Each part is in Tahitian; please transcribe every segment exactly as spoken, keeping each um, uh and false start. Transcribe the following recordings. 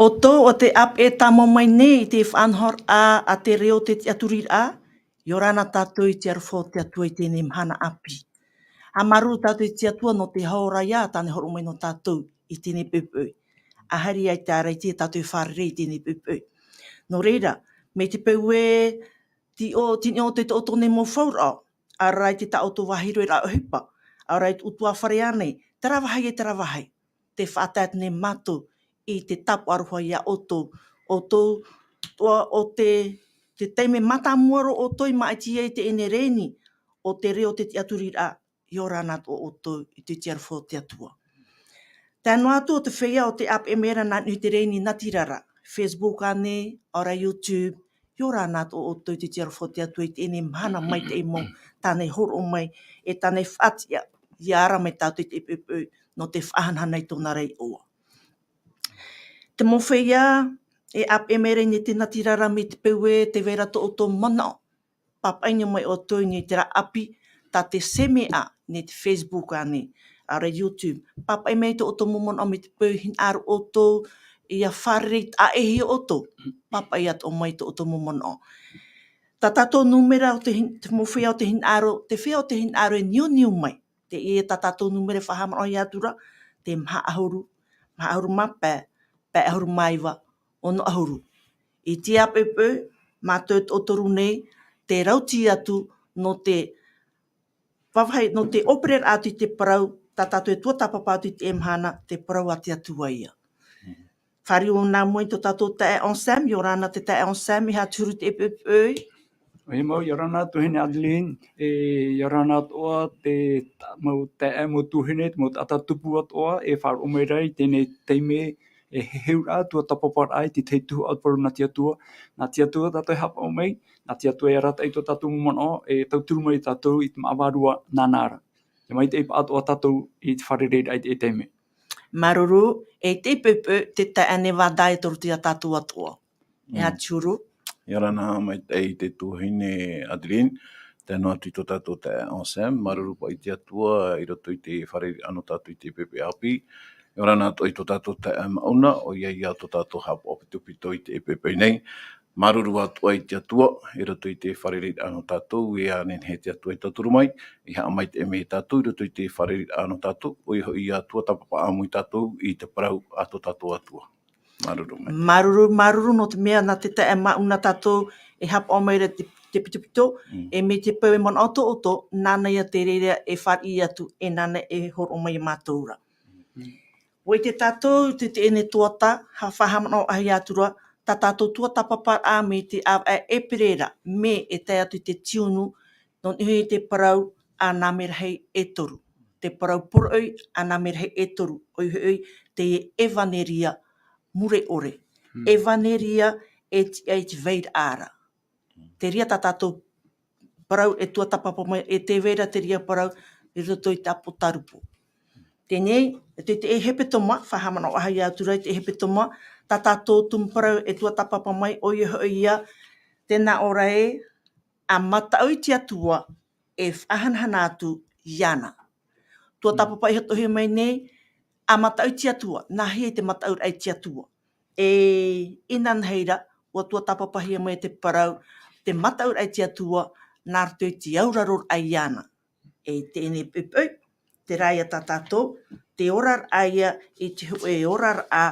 ʻOutou, ʻo te ʻāpeʻe tāmau mai nei i te faʻanahoraʻa a te reo o te tiʻaturiraʻa, ʻia ora na tātou i te aroha o te Atua i teie mahana ʻāpī. Haʻamāuruuru tātou i te Atua nō te hora ia tāna e hōroʻa mai nō tātou i teie poʻipoʻi. ʻA haere ai te ʻāraiti e tātou e fārerei i teie poʻipoʻi. Nō reira, mai te peu ē, tei ʻō, tei ʻō te tō ʻoutou nei mau fauraʻo, ʻaore rā i te tā ʻoutou vāhi roa i rā ʻohipa, ʻaore rā i te ʻutuāfare ānei, terā vāhi e terā vāhi, tē faʻatae atu nei mātou i te tāpaʻo aroha ia ʻoutou, ʻoutou, ʻo, ʻo te, te taime mātāmua roa ʻoutou i māʻiti ai i teie rēni o te reo o te tiʻaturiraʻa, ʻia ora na atoʻa ʻoutou i te aroha o te Atua. Tae noa atu ʻo te feiā o te ʻāpeʻe mai ra nā niʻa i te rēni natirara, Facebook ānei, ʻaore rā YouTube, ʻia ora na atoʻa ʻoutou i te aroha o te Atua i teie mahana maitaʻi mau, tāna e hōroʻa mai, e tāna e faʻatiʻa, ʻia ara mai tātou i te poʻipoʻi, nō te faʻahanahana i tōna ra iʻoa. Te mau feiā, e ʻāpeʻe mai ra i niʻa i te natirara mai te peu ē, tē vai ra tō ʻoutou manaʻo, pāpaʻi mai ʻoutou i niʻa i terā ʻāpī, tā te sēmeʻa, i niʻa i te Facebook ānei, ʻaore rā YouTube, pāpaʻi mai tō ʻoutou mau manaʻo mai te peu e hinaʻaro ʻoutou, ʻia fārerei taʻa ʻē iā ʻoutou, pāpaʻi atoʻa mai tō ʻoutou mau manaʻo. Tā tātou nūmera o te hin-, te mau feiā o te hinaʻaro, te feiā o te hinaʻaro e niuniu mai, teie tā tātou nūmera e faʻahaʻamanaʻo atu ra, te maha ʻahuru, maha ʻahuru mā pae, pae ʻahuru mā iva, ono ʻahuru. I teie poʻipoʻi, mātou e toʻotoru nei, tē rauti atu nō te vāvāhi, nō te ʻōpereraʻa atu i te parau, tā tātou e tuatāpapa atu i teie mahana, te parau a te Atua ia. Fāriu nā mua i tō tātou taeaʻe Anselme, ʻia ora na te taeaʻe Anselme, e aha te huru i teie poʻipoʻi? ʻOia mau, ʻia ora na tuahine Adeline, e, ʻia ora na atoʻa te ta-, mau taeaʻe, mau tuahine, mau taʻata tupu atoʻa, e faʻaroʻo mai ra i teie taime, e heheuraʻa, tuatāpaparaʻa i te tahi tuhaʻa parau nā te Atua, nā te Atua tātou e haʻapaʻo mai, nā te Atua e arataʻi tō tātou mau manaʻo, e tauturu mai tātou i te māʻa vārua nāna ra. E maitaʻi paʻi atoʻa tātou i te fārereiraʻa i teie taime. Māuruuru, e i teie poʻipoʻi, te taeaʻe Nevada e toru ia tātou atoʻa. E aha te huru? ʻIa ora na maitaʻi te tuahine Adeline, tae noa atu i tō tātou taeaʻe Anselme, māuruuru paʻi i te Atua i roto i te fārereiraʻa nō tātou i teie poʻipoʻi ʻāpī. ʻIa ora na atoʻa i tō tātou taeaʻe Mauna, ʻoia ia tō tātou haʻapaʻo pitopito i teie poʻipoʻi nei. Māuruuru atoʻa i te Atua, i roto i te fārereiraʻa nō tātou, ʻia nehenehe te Atua e tauturu mai, e haʻamaitaʻi mai ia tātou, i roto i te fārereiraʻa nō tātou, ʻoia hoʻi ia tuatāpapa ʻāmui tātou i te parau a tō tātou Atua. Māuruuru mai. Māuruuru, māuruuru nō te mea nā te taeaʻe Mauna tātou e haʻapaʻo mai ra te, te pitopito, Mm. e mai te peu e manaʻo tō ʻoutou, nāna ia te reira e fāriʻi atu, e nāna e hōroʻa mai ia mātou ra. Mm. ʻUa ʻite tātou, te, teie tuatāpapa, ha-, faʻahaʻamanaʻo atu ra, tā tātou tuatāpaparaʻa mai te ʻāvaʻe ʻēperēra, mē e tae atu i te tiunu, nō niʻa i te parau a nā merahi e toru. Te parau poroʻi a nā merahi e toru, ʻoia hoʻi te ʻevaneria mure ʻore. Hmm. ʻEvaneria e tiʻa i te vairaʻa ra. Te reira tā tātou parau e tuatāpapa mai, e tē vai ra te reira parau i roto i te ʻApotarupo. Teie, te, te hepetoma, faʻahaʻamanaʻo atu ra i te hepetoma, tā tātou tumu parau e tuatāpapa mai, ʻoia hoʻi ia, tē nā ʻō ra ē, ʻa mataʻu i te Atua e faʻahanahana atu iāna. Tuatāpapa i hoʻi mai nei, ʻa mataʻu i te Atua, nāhea te mataʻuraʻa i te Atua. E, inanahi ra, ʻua tuatāpapahia mai te parau, te mataʻuraʻa i te Atua, nā roto i te auraroraʻa iāna. E teie poʻipoʻi, terā ia tā tātou, te oraraʻa ia i te hōʻē oraraʻa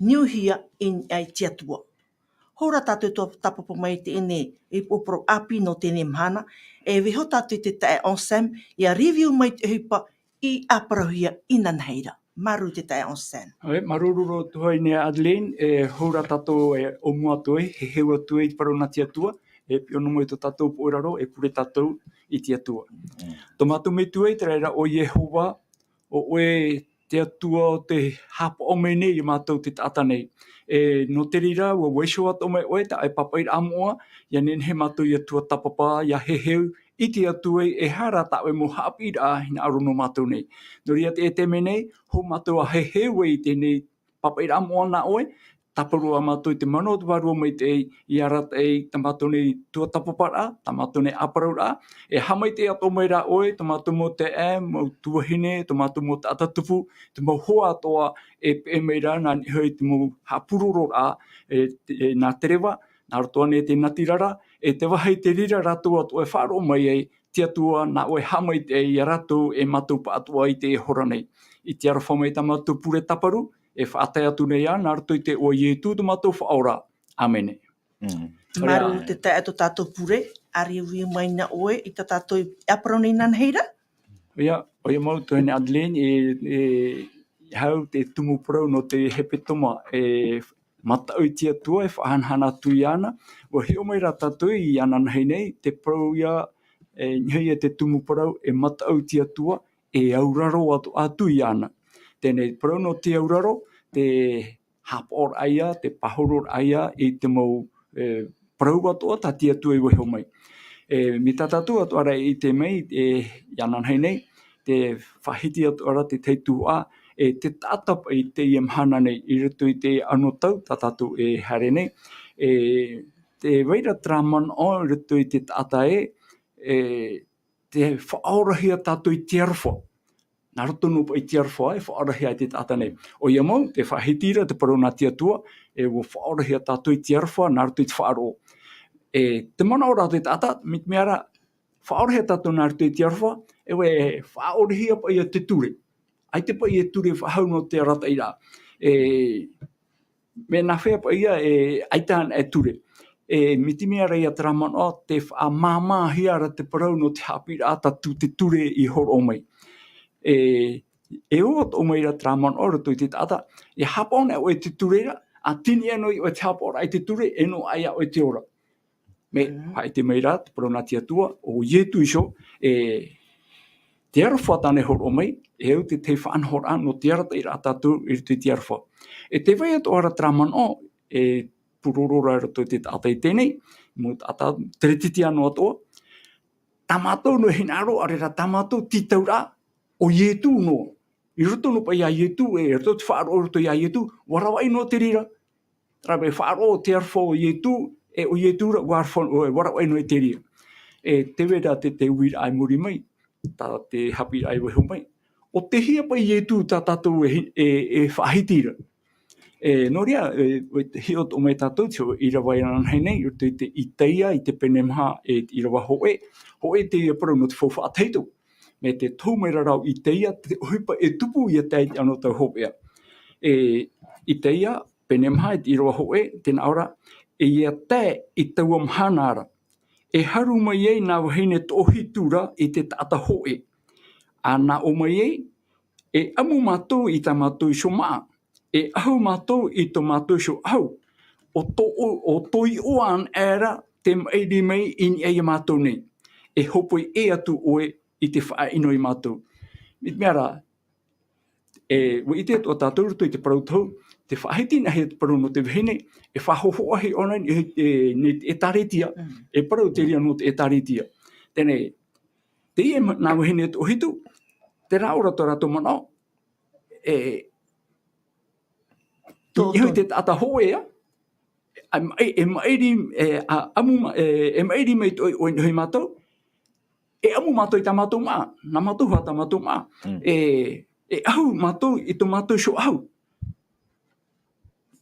niuhia i niʻa i te Atua. Hou rā tātou e tuatāpapa mai i teie, i te parau ʻāpī nō teie mahana, e vaiiho tātou i te taeaʻe Anselme, ʻia review mai te ʻohipa i ʻāparauhia inanahi ra. Māuruuru te taeaʻe Anselme. ʻOe, māuruuru roa tuahine Adeline, e hou rā tātou e ʻōmua atu ai, heheu atu ai i te parau nā te Atua, e piʻi noa mai tō tātou pūʻoe ra, e pure tātou i te Atua. Mm. Tō mātou Metua, terā ia ʻo Iehova, ʻo ʻoe te Atua o tē haʻapaʻo mai nei ia mātou te taʻata nei. E, nō te reira, ʻua vaiiho atoʻa mai ʻoe, tā ʻoe pāpaʻiraʻa moʻa, ʻia nehenehe mātou ʻia tuatāpapa, ʻia heheu i te Atua, e aha rā tā ʻoe mau haʻapiʻiraʻa hinaʻaro nō mātou nei. Nō reira, i teie taime nei, hou mātou ʻia heheu ai i teie pāpaʻiraʻa moʻa nā ʻoe, tāparu ā mātou i te mana o te Vārua Maitaʻi, i arataʻi i tā mātou nei tuatāpaparaʻa, tā mātou nei ʻāparauraʻa, e haʻamaitaʻi atoʻa mai rā ʻoe, tō mātou mau taeaʻe, mau tuahine, tō mātou mau taʻata tupu, te mau hoa atoʻa e peʻe mai ra, nā niʻa hoʻi i te mau haʻapurororaʻa, e, e, nā te reva, nā roto ānei i te natirara, e te vāhi te reira rātou atoʻa e faʻaroʻo mai ai, te Atua, nā ʻoe haʻamaitaʻi ia rātou e mātou pāʻatoʻa i teie hora nei. I te aroha mai tā mātou pure tāparu, e faʻatae atu nei ā, nā roto i te iʻoa o Ietu tō mātou Faʻaora. ʻĀmene. Mm. Māuruuru te taeaʻe tō tātou pure, ʻāreʻa mai na ʻoe i tā tātou e ʻāparau nei nāna hei ra? ʻOia, ʻoia mau tuahine Adeline, e, e, hau te tumu parau nō te hepetoma, e, mataʻu i te Atua, e faʻahanahana atu iāna. ʻUa hiʻo mai rā tātou i ananahi nei, te parau ia, e, niʻa ia te tumu parau, e mataʻu i te Atua, e auraro atu, atu iāna. Teie nei parau nō te auraro, te haʻapaʻoraʻa ia, te pāhororaʻa ia i te mau, e, parau atoʻa tā te Atua i vaiiho mai. E, mai tā tātou atoʻa ra e ʻite mai, e, i ananahi nei, te faʻahiti atoʻa ra te tahi tuhaʻa, e, te taʻata paʻi i teie mahana nei, i roto i te anotau tā tātou e haere nei, e, tē vai ra terā manaʻo i roto i te taʻata ē, e, tē faʻaorahia tātou i te aroha. Nā roto noa paʻi i te aroha, e faʻaorahia ai te taʻata nei. ʻOia mau, tē faʻahiti ra te parau nā te Atua, e ʻua faʻaorahia tātou i te aroha, nā roto i te faʻaroʻo. E, te manaʻo ra o te taʻata, mai te mea ra, faʻaorahia tātou nā roto i te aroha, e ʻua faʻaorahia paʻi ia te ture. ʻAita paʻi e ture faʻahou nō te arataʻiraʻa. E, mea nāhea paʻi ia e ʻaita anaʻe ture. E, mai te mea ra ia terā manaʻo, tē faʻamāmāhia ra te parau nō te haʻapiʻiraʻa tā tū te ture i hōroʻa mai. E, e ʻō atoʻa mai ra terā manaʻo i roto i te taʻata, e haʻapaʻo anaʻe ʻoe i te ture ra, ʻa tini ʻē noa iā ʻoe te haʻapaʻoraʻa i te ture, e noaʻa iā ʻoe te ora. Mea, mm, faʻaʻite mai ra te parau nā te Atua, ʻo Ietu iho, e, te aroha tāna e hōroʻa mai, e au te tahi faʻanahoraʻa nō te arataʻiraʻa tātou i roto i te aroha. E tē vai atoʻa ra terā manaʻo, e puroro ra i roto i te taʻata i teie nei, mau taʻata teretetiano atoʻa, tā mātou noa hinaʻaro, ʻaore rā tā mātou tītauraʻa, ʻo Ietu noa. I roto noa paʻi iā Ietu, e roto te faʻaroʻo i roto iā Ietu, ʻua ravaʻi noa te reira. Terā paʻi faʻaroʻo te aroha o Ietu, e ʻo Ietu ra, ʻua aroha, ʻua ravaʻi noa i te reira. E tē vai ra te, te uiraʻa i muri mai, tā te haʻapiʻiraʻa i vaiiho mai. ʻO tei hea paʻi Ietu tā tātou e hi-, e, e faʻahiti ra. E, nō reira, e, ʻua hiʻo atoʻa mai tātou, te hōʻē ʻīrava i ananahi nei, i roto i te Itaia, i te pene maha, e te ʻīrava hōʻē, hōʻē teie parau nō te faufaʻa tahito. Mai te tohu mai ra ra o Itaia, te ʻohipa e tupu ia tae i te anotau hopeʻa. E, Itaia, pene maha, i te ʻīrava hōʻē, tē nā ʻō ra, e ʻia tae i taua mahana ra. E haru mai ai nā vahine toʻohitu ra i te taʻata hōʻē. ʻA nā ʻō mai ai, e ʻamu mātou i tā mātou iho māʻa, e ʻahu mātou i tō mātou iho ʻahu, ʻo tō, ʻo tō iʻoa anaʻe ra te maʻiri mai i niʻa iā mātou nei, e hōpoi ʻē atu ʻoe i te faʻaʻino iā mātou. Mai te mea ra, e, ʻua ʻite atoʻa tātou i roto i te parau tohu, tē faʻahiti anaʻe te parau nō te vahine, e faʻahōhoʻa ʻōna i, e, nei te ʻĒtārētia, mm, e parau te reira nō te ʻĒtārētia. Teie nei, teie ma-, nā vahine toʻohitu, terā ʻo rātou, rātou manaʻo, e, tō, i niʻa i te taʻata hōʻē, e, e, e maʻiri, e, ʻa, ʻamu ma-, e, e maʻiri mai tō, i, i niʻa iā mātou, e ʻamu mātou i tā mātou māʻa, nā mātou hoʻi tā mātou māʻa. Mm. E, e ʻahu mātou i tō mātou iho ʻahu.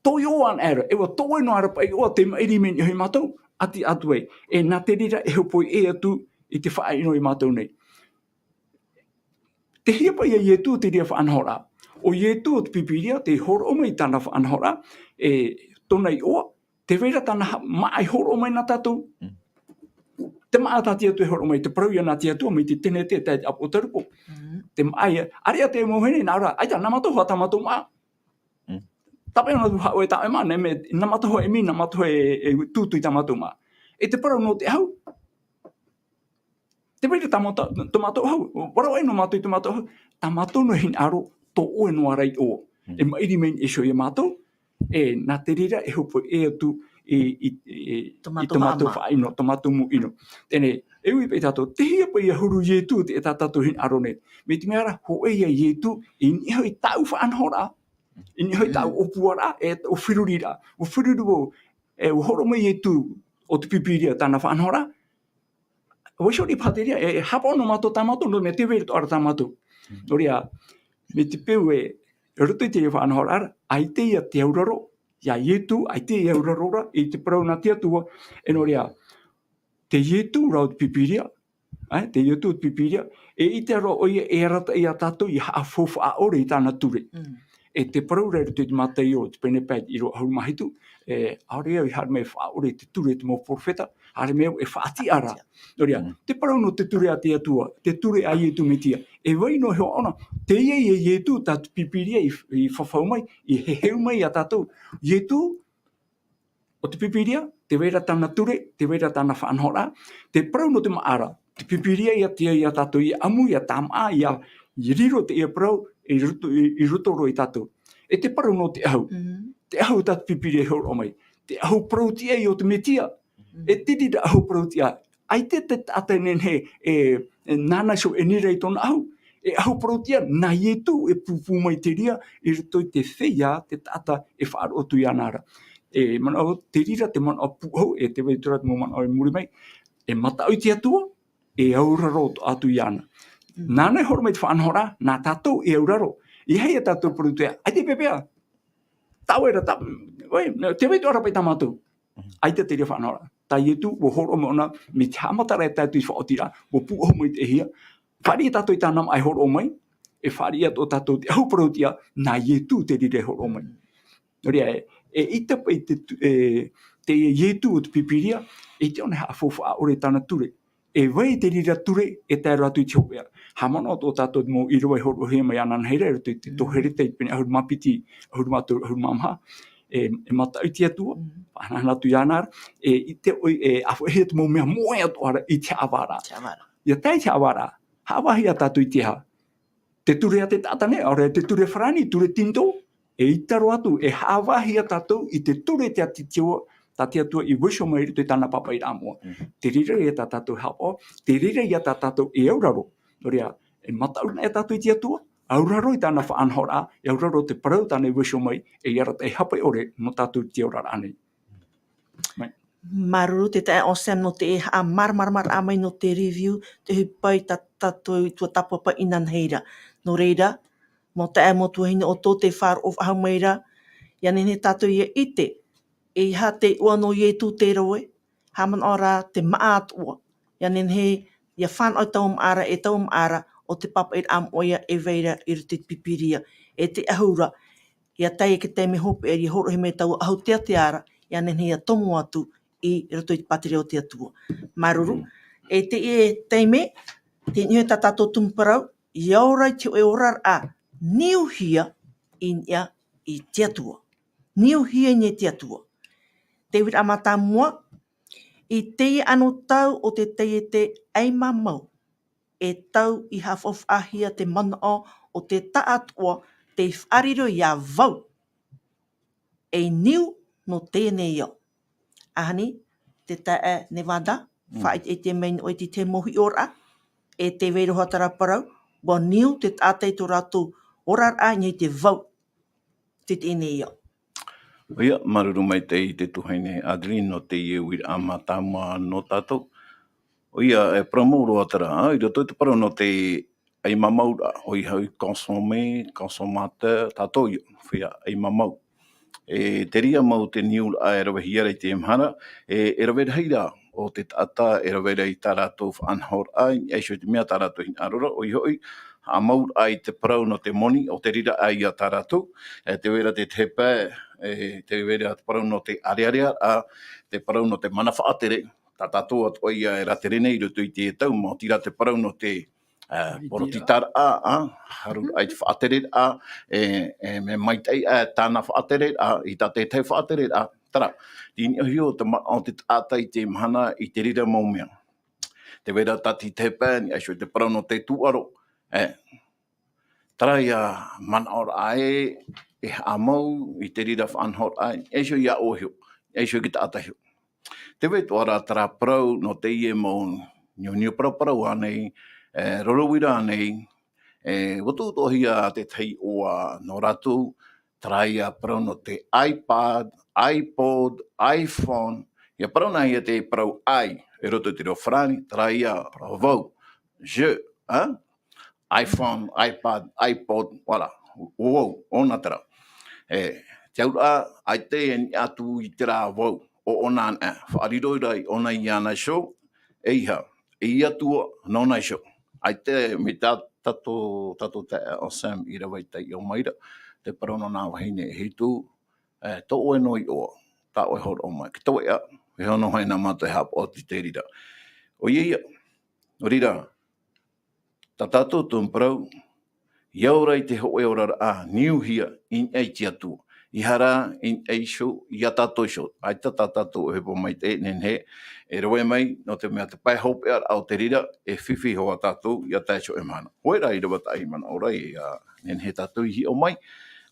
Tō iʻoa anaʻe ra, e ʻua tō ʻē noa ra paʻi iʻoa te maʻiri mai i niʻa iā mātou, ʻati atu ai. E nā te reira e hōpoi ʻē atu i te faʻaʻino iā mātou nei. Tei hea paʻi ʻo Ietu i te reira faʻanahoraʻa? ʻO Ietu o te Pīpīria, tē hōroʻa mai tāna faʻanahoraʻa, e, tōna iʻoa, tē vai ra tāna ha-, māʻa i hōroʻa mai nā tātou. Mm. Te māʻa tā te Atua e hōroʻa mai, te parau ia nā te Atua, mai te Tenete e tae i te ʻApotarupo. Mm. Te māʻa ia, ʻāreʻa te mau vahine, nā ʻō ra, ʻaita, nā mātou hoʻi tā mātou māʻa. Mm. Tāpaʻo anaʻe atu hoʻi tā ʻoe māʻa, nā, mea, nā mātou hoʻi e mea, nā mātou hoʻi e, e tūtū i tā mātou māʻa. E te parau nō te ʻahu, tē vai ra tā mā-, tā, tō mātou ʻahu, ʻua ravaʻi noa mātou i tō mātou ʻahu, tā mātou noa hinaʻaro, tō ʻoe noa ra iʻoa. Mm. E maʻiri mai i niʻa iho iā mātou, e, nā te reira e hōpoi ʻē atu i, i, i, tō mātou māʻa, i tō mātou faʻaʻino, tō mātou mau ʻino. Teie nei, e ui paʻi tātou, tei hea paʻi ʻia huru Ietu i tā tātou hinaʻaro nei? Mai te mea ra, hōʻē ia Ietu, i niʻa hoʻi i tāʻu faʻanahoraʻa, I niʻa hoʻi tāʻu ʻōpuaraʻa, e tāʻu feruriraʻa. ʻUa feruri vau, e, ʻua hōroʻa mai Ietu o te Pīpīria tāna faʻanahoraʻa. ʻUa iho riʻi paha te reira, e, e haʻapaʻo noa mātou tā mātou, nō te mea tē vai ra tō ʻoe ra tā mātou. Nō reira, mai te peu e, i roto i te faʻanahoraʻa ra, ʻaita ia te auraro, ia Ietu, ʻaita ia auraro ra, i te parau nā te Atua, e nō reira, te Ietu ra o te Pīpīria, e, te Ietu o te Pīpīria, e ʻite ra ʻoia e arataʻi ia tātou ʻia haʻafaufaʻa ʻore i tāna ture. E te parau ra i roto i te Mataio, te pene pae ʻīrava ʻahuru mā hitu, e, ʻaore au i haere mai e faʻaʻore i te ture te mau perofeta, haere mai au e faʻatiʻa ra. Nō reira, te parau nō te ture a te Atua, te ture a Ietu Metia. E vai noa iho ʻōna, teie ia Ietu tā te Pīpīria i, i fafau mai, i heheu mai ia tātou. Ietu, o te Pīpīria, tē vai ra tāna ture, tē vai ra tāna faʻanahoraʻa, te parau nō te māʻa ra, te Pīpīria ia te, ia tātou, ia ʻamu, ia tāmāʻa, ia, ia riro teie parau, i roto, i, i roto roa ia tātou. E te parau nō te ʻahu. Te ʻahu tā te Pīpīria i hōroʻa mai. Te ʻahu parau-tiʻa o te Metia. E te reira ʻahu parau-tiʻa. ʻAita te taʻata e nehenehe e, e nānā iho e nira i tōna ʻahu. E ʻahu parau-tiʻa, nā Ietu e pūpū mai te reira, i roto i te feiā, te taʻata e faʻaroʻo atu iāna ra. E manaʻo, te reira te manaʻo pūʻohu, e tē vai atu ra te mau manaʻo i muri mai, e mataʻu i te Atua, e auraro atoʻa atu iāna. Nāna e hōroʻa mai te faʻanahoraʻa, nā tātou e auraro. ʻEiaha ia tātou parau-tiʻa, ʻaita e pepeʻa. Tāʻu ra, tā, ʻoe, tē vai atoʻa ra paʻi tā mātou. ʻAita te reira faʻanahoraʻa. Tā Ietu, ʻua hōroʻa mai ʻōna, mai te haʻamataraʻa ia tātou i te faʻaotiraʻa, ʻua pūʻohu mai te ʻEhia. Fāriʻi tātou i tāna māʻa e hōroʻa mai, e fāriʻi atoʻa tātou te ʻahu parau-tiʻa, nā Ietu te reira e hōroʻa mai. Nō reira, e, e ʻita paʻi te tu-, e, te Ietu o te Pīpīria, e ʻite ʻōna e haʻafaufaʻa ʻore i tāna ture. E vai te reira ture, e tae roa atu i te hopeʻa. Haʻamanaʻo atoʻa tātou te mau ʻīrava i hōroʻahia mai ananahi ra, i roto i te tohi Hereta i te pene ʻahuru mā piti, ʻahuru mā toru, ʻahuru mā maha. E, e mataʻu i te Atua, faʻahanahana atu iāna ra, e, i te, e, ʻāfaʻihia te mau mea moʻe atoʻa ra i te haʻavāraʻa. Te haʻavāraʻa. ʻIa tae i te haʻavāraʻa, haʻavāhi ia tātou i te aha? Te ture a te taʻata nei, ʻaore te ture farāni, ture tinitō, e ʻita roa atu, e haʻavāhi ia tātou i te ture tā te Atua, tā te Atua i vaiiho mai i roto i tāna pāpaʻiraʻa moʻa. Te reira ia tā tātou e haʻapaʻo, te reira ia tā tātou e auraro. Nō reira, e mataʻu anaʻe tātou i te Atua, auraro i tāna faʻanahoraʻa, e auraro te parau tāna i vaiiho mai, e arataʻi hape ʻore nō tātou i te oraraʻa nei. Mai. Māuruuru te taeaʻe Sam nō te haʻamāramaramaraʻa mai nō te review, te ʻohipa i tā tātou i tuatāpapa inanahi ra. Nō reira, mau taeaʻe, mau tuahine, ʻo tō te faʻaroʻo faʻahou mai ra, ʻia nehenehe tātou ʻia ʻite, ʻeiaha te iʻoa nō Ietu te rave, haʻamanaʻo rā te māʻa atoʻa, ʻia nehenehe, ʻia fānaʻo i taua māʻa ra, e taua māʻa ra, ʻo te pāpaʻiraʻa moʻa ïa e vai ra i roto i te Pīpīria, e te ʻahu ra, ʻia tae i te taime hopeʻa, ʻia hōroʻahia mai taua ʻahu teatea ra, ʻia nehenehe ʻia tomo atu i roto i te pātireia o te Atua. Māuruuru. E teie taime, teie nei tā tātou tumu parau, ʻia ora i te hōʻē oraraʻa, niuhia i niʻa i te Atua. Niuhia i niʻa i te Atua. Te uiraʻa mātāmua, i teie anotau o te taiete ʻaimamau, e tau i haʻafaufaʻahia te manaʻo o te taʻatoʻa tei faʻariro iā vau. E niu nō teie nei ao. ʻAhani, te taeaʻe Nevada, faʻaʻiteʻite mai noa i te mau hiʻoraʻa, e tē vai ra hoʻi terā parau, ʻua niu te taʻata i tō rātou oraraʻa i niʻa i te vau. Te teie nei ao. ʻOia, māuruuru maitaʻi i te tuahine Adeline nō teie uiraʻa mātāmua nō tātou. ʻOia, e parau mau roa terā, i roto i te parau nō te ʻaimamauraʻa, ʻoia hoʻi consommer, consommateur, tātou ïa, feiā ʻaimamau. E, te reira mau te niuraʻa e ravehia ra i teie mahana, e, e rave rahi ra ʻo te taʻata, e rave ra i tā rātou faʻanahoraʻa, i niʻa iho i te mea tā rātou hinaʻaro ra, ʻoia hoʻi, haʻamauraʻa i te parau nō te moni, ʻo te reira ïa tā rātou, e, tē vai ra te tepeʻa, e, tē vai ra te parau nō te ʻārearea, ā, te parau nō te mana faʻatere, tā tātou atoʻa ïa e rātere nei i roto i te tau, maoti rā te parau nō te, ā, porotitaraʻa, ā, haru ai te faʻatereraʻa, e, e, mea maitaʻi, ā, tāna faʻatereraʻa, i tā te tahi faʻatereraʻa, terā, i niʻa iho te manaʻo o te taʻata i teie mahana i te reira mau mea. Tē vai ra tā te tepeʻa, i niʻa iho i te parau nō te tūʻaro, e, terā ïa manaʻoraʻa ē, e haʻamau i te reira faʻanahoraʻa, i niʻa iho iā ʻoe iho, i niʻa iho i te taʻata iho. Tē vai atoʻa ra terā parau nō teie mau niuniu paraparau ānei, e, roro uira ānei, e, ʻua tuʻu atoʻahia te tahi iʻoa nō rātou, Terā ia parau nō te iPad, iPod, iPhone. Ia parau nā ia te parau i, e roto i te reo farāni, terā ia parau vau. Je, hein? iPhone, iPad, iPod, voilà. Vau, ʻōna terā. E, te auraʻa, ʻaita e niʻa atu i terā vau, ʻo ʻōna anaʻe. Faʻariro ra i ʻōna iāna iho, ʻeiaha, e Atua nōna iho. ʻAita, mai tā tātou, tātou taeaʻe ʻo Sam i rave i taiʻo mai ra, te parau nō nā vahine e hitu, e, tō ʻoe noa iʻoa, tā ʻoe hōroʻa mai. Ki tō ʻoe, e ono hoʻi nā mātou e haʻapaʻo i te reira. ʻOia ia, nō reira, tā tātou tumu parau, ʻia ora i te hōʻē oraraʻa niuhia i niʻa i te Atua. ʻEiaha rā i niʻa iho, ia tātou iho. ʻAita tā tātou ʻohipa maitaʻi, nehenehe e rave mai, nō te mea te pae hopeʻa o te reira, e fifi hoʻi tātou, ʻia tae iho e mahana. Hōʻē rā i rave tahi manaʻo ra, ʻia nehenehe tātou i hiʻo mai,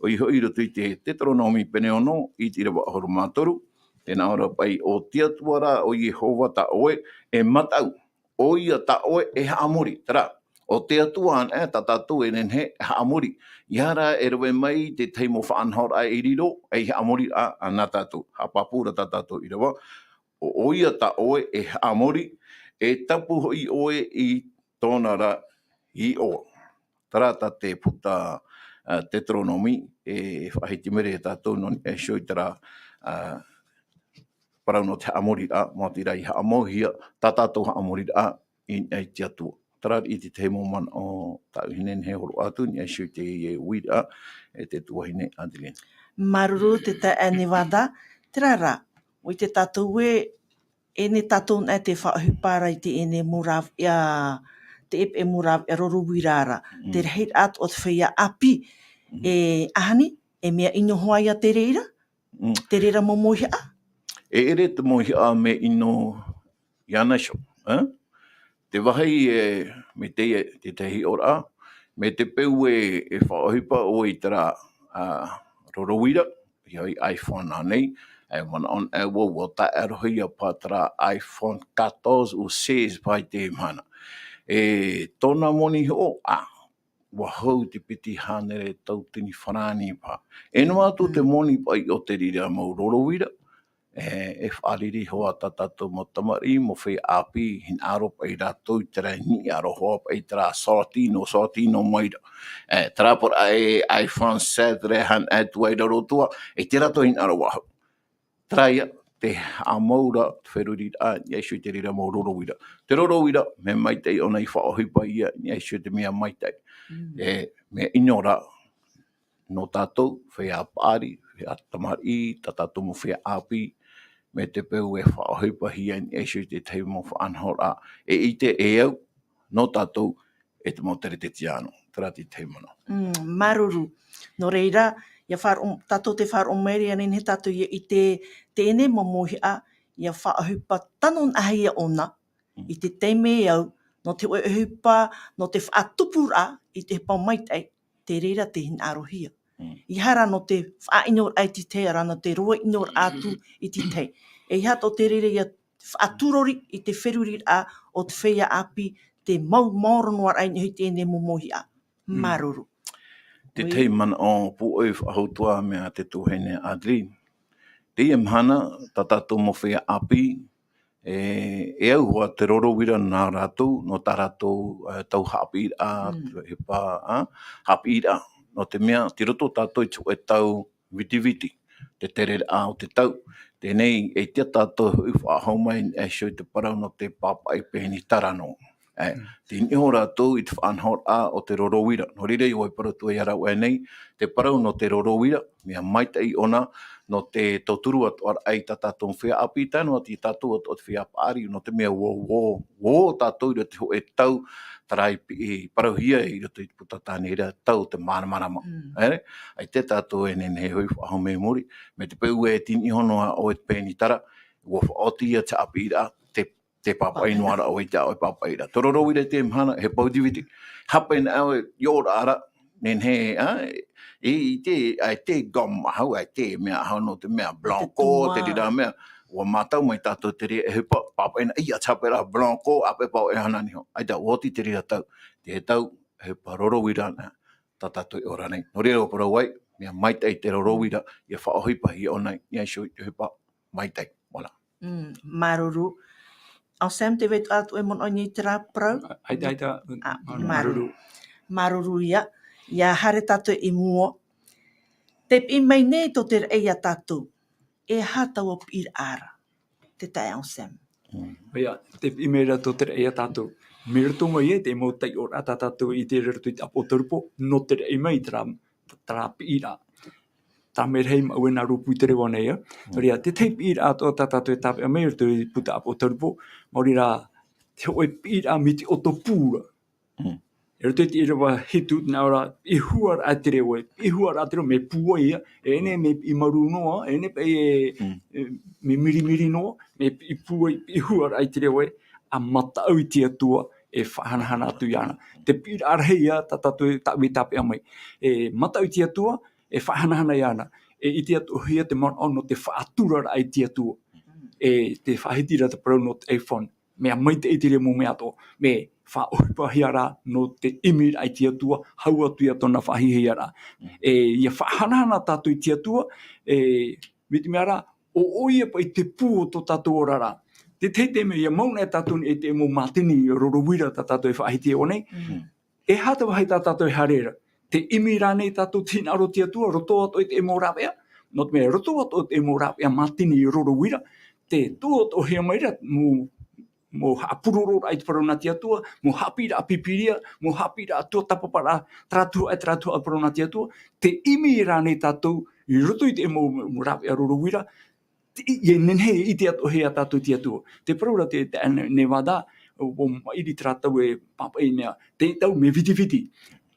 ʻoia hoʻi i roto i te Teuteronome pene ono, i te ʻīrava ʻahuru mā toru, tē nā ʻō ra paʻi, ʻo te Atua rā, ʻo Iehova tā ʻoe, e mataʻu, ʻoia tā ʻoe e haʻamori, terā, ʻo te Atua anaʻe tā tātou e nehenehe e haʻamori. ʻEiaha rā e rave mai te tahi mau faʻanahoraʻa i riro ei haʻamoriraʻa nā tātou. Haʻapāpū ra tā tātou ʻīrava, ʻo, ʻoia tā ʻoe e haʻamori, e tapu hoʻi ʻoe i tōna ra iʻoa. Terā tā te puta, ā, Teuteronome, e faʻahiti mai ra ia tātou nō niʻa iho i terā, ā, parau nō te haʻamoriraʻa, maoti rā i haʻamauhia, tā tātou haʻamoriraʻa, i niʻa i te Atua. Terā i te tahi mau manaʻo tāʻu e nehenehe e hōroʻa atu, i niʻa iho i teie uiraʻa, e te tuahine Adeline. Māuruuru te taeaʻe Nevada, terā rā, ʻua ʻite tātou ē, ʻeʻere tātou anaʻe tē faʻaʻohipa ra i teie mau rāveʻa, teie mau rāveʻa roro uira ra, Mm. te rahiraʻa atoʻa o te feiā ʻāpī, Mm. e, āhani, e mea ʻino hoʻi ia te reira, Mm. te reira mau mauhaʻa? E ʻere te mauhaʻa mea ʻino iāna iho, ā? Te vāhi e, mai teie, te tahi ʻōraʻa, mai te peu e, e faʻaʻohipa ʻoe i terā, ā, roro uira, ʻia hoʻi iPhone ānei, e manaʻo anaʻe vau, ʻua tae arohia paha terā iPhone quatorze ou seize paha i teie mahana. E tōna moni hoʻi, ā, ʻua hau te piti hānere tauatini farāni paha. E noa atu te Mm. moni paʻi o te reira mau roro uira, e, e faʻariri hoʻi tā tātou mau tamariʻi, mau feiā ʻāpī, hinaʻaro paʻi rātou i terā, hinaʻaro hoʻi paʻi terā sortino, sortino mai ra. E, terā paha e iPhone sept ra, hana e tuai raro atoʻa, e te rātou hinaʻaro vau. Terā ia, te haʻamau ra, te feruriraʻa, i niʻa iho i te reira mau roro uira. Te roro uira, mea maitaʻi ʻōna i faʻaʻohipa ia, i niʻa iho i te mea maitaʻi. Mm. E, mea ʻino ra, nō tātou, feiā paʻari, feiā tamariʻi, tā tātou mau feiā ʻāpī, mai te peu e faʻaʻohipahia i niʻa iho i te tahi mau faʻanahoraʻa, e ʻite e au, nō tātou, e te mau teretetiāno, terā te tahi manaʻo. Mm, māuruuru. Nō reira, ʻia faʻaroʻo, tātou tē faʻaroʻo mai ra, ʻia nehenehe tātou ʻia ʻite, teie mau mauhaʻa, ʻia faʻaʻohipa tano anaʻe ia ʻōna, Mm. i te taime e au, nō te ʻohipa, nō te faʻatupuraʻa, i te ʻohipa maitaʻi, te reira tē hinaʻarohia. Mm. ʻEiaha rā nō te faʻaʻinoraʻa i te tahi, ʻaore rā nō te roaʻinoraʻa atu i te tahi. ʻEiaha tō te reira ʻia faʻaturori i te feruriraʻa o te feiā ʻāpī, te mau maoro noa ra i niʻa i teie mau mauhaʻa. Mm. Māuruuru. Te Ui. tahi manaʻo pūʻoi faʻahou atoʻa mai te tuahine Adeline. Teie mahana, tā tātou mau feiā ʻāpī, e, e au hoʻi te roro uira nā rātou, nō tā rātou, e, tau haʻapiʻiraʻa, Mm. te ʻohipa, ā, haʻapiʻiraʻa. Nō te mea, tei roto tātou i te hōʻē tau vitiviti, te tereraʻa o te tau. Teie nei, e ʻite tātou hoʻi faʻahou mai, e, iho i te parau nō te pāpaʻi pēnitara noa. E, Mm. tei niʻa hoʻi rātou i te faʻanahoraʻa o te roro uira. Nō reira, ʻoia e parau atu ai rāveʻa nei, te parau nō te roro uira, mea maitaʻi ʻōna, nō te tauturu atoʻa ra i tā tātou feiā ʻāpī, tae noa atu i tātou atoʻa te feiā paʻari, nō te mea ʻua, ʻua, ʻua tātou i roto i te hōʻē tau, terā i pi-, i parauhia i roto i te puta tāne ra, tau te māramarama. Mm. E, ʻaita tātou e nehenehe hoʻi faʻahou mai muri, mai te peu e tei niʻa noa ʻoe i te pēnitara, ʻua faʻaoti ia te haʻapiʻiraʻa, te, te pāpaʻi noa ra ʻoe i te, ʻoe pāpaʻi ra. Te roro uira i teie mahana, he vitiviti. Hape na ʻoe, ʻia ora ra, nehenehe, ā, i, i te, ʻaita e gomme ʻahau, ʻaita e mea ʻahau nō te mea blanco, tūmā. Te reira mea, ʻua mātau mai tātou te reira ʻohipa, pāpaʻi na, ʻia hape ra blanco, ʻāpeʻe paʻo e hana niho. ʻAita, ʻua oti te reira tau, te tau, ʻohipa roro uira na, tā tātou e ora nei. Nō reira, ʻua parau ai, mea maitaʻi te roro uira, ia faʻaʻohipa, ia ʻōna i ʻaisi i te ʻohipa maitaʻi. Voilà. Mm, māuruuru. Anselme, tē vai atoʻa e manaʻo i terā parau? ʻAita, ʻaita, ā, māuruuru. Māuruuru. Māuruuru ia. Ia haere tātou i mua. Tē piʻi mai nei tō te raʻi ia tātou. E aha taua piʻiraʻa ra, te taeaʻe Anselme? Mm. ʻOia, tē piʻi mai ra tō te raʻi ia tātou. Mai roto mai ē te mau taiʻoraʻa tā tātou i ʻite i roto i te ʻApotarupo, nō te raʻi mai terā, terā piʻiraʻa. Terā mea rahi maʻu e nā rōpū i te reva nei, ā. Mm. Nō reira, te tahi piʻiraʻa atoʻa tā tātou e tāpeʻa mai i roto i te puta ʻApotarupo, maori rā, te hōʻē piʻiraʻa mai te ʻotopū ra. Mm. I roto i te ʻīrava hitu, nā ʻō ra, piʻi huaraʻa te reva, piʻi huaraʻa te reva, mea pūai ia, e nehenehe mea piʻi marū noa, e nehenehe paʻi e, Mm. e, mea mirimiri noa, mea piʻi pūai, piʻi huaraʻa te reva, ʻa mataʻu i te Atua, e faʻahanahana atu iāna. Te piʻiraʻa rahi ia, tā tātou e tāʻu e tāpeʻa mai. E mataʻu i te Atua, e faʻahanahana iāna. E ʻite atoʻahia te manaʻo nō te faʻaturaraʻa i te Atua. E te faʻahiti ra te parau nō te iPhone. Mea maitaʻi te reira mau mea atoʻa. Mea faʻaʻohipahia rā nō te ʻimiraʻa i te Atua, hau atu ia tōna faʻahiahiaraʻa. Mm. E, ia faʻahanahana tātou i te Atua, e, mai te mea rā, ʻo, ʻo ia paʻi te pū o tō tātou oraraʻa. Te tahi taime, ia mau nei tātou nei te mau mātini roro uira tā tātou e faʻahiti ʻō nei. Mm. E aha te vāhi tā tātou e haere ra? Tē ʻimi ra ānei tātou i te hinaʻaro o te Atua, roto atoʻa i te mau rāveʻa? Nō te mea, roto atoʻa i te mau rāveʻa mātini roro uira, tē tuʻu atoʻahia mai ra, mau, mau haʻapurororaʻa i te parau nā te Atua, mau haʻapiʻiraʻa Pīpīria, mau haʻapiʻiraʻa tuatāpaparaʻa, terā tuhaʻa, terā tuhaʻa parau nā te Atua, tē ʻimi ra ānei tātou, i roto i te mau, mau rāveʻa roro uira, te, i, i nehenehe e ʻite atoʻahia tātou i te Atua. Te parau ra te, te, ne, Nevada, ʻo, ʻo maʻiri terā tau e pāpaʻi mea, te tau mea vitiviti.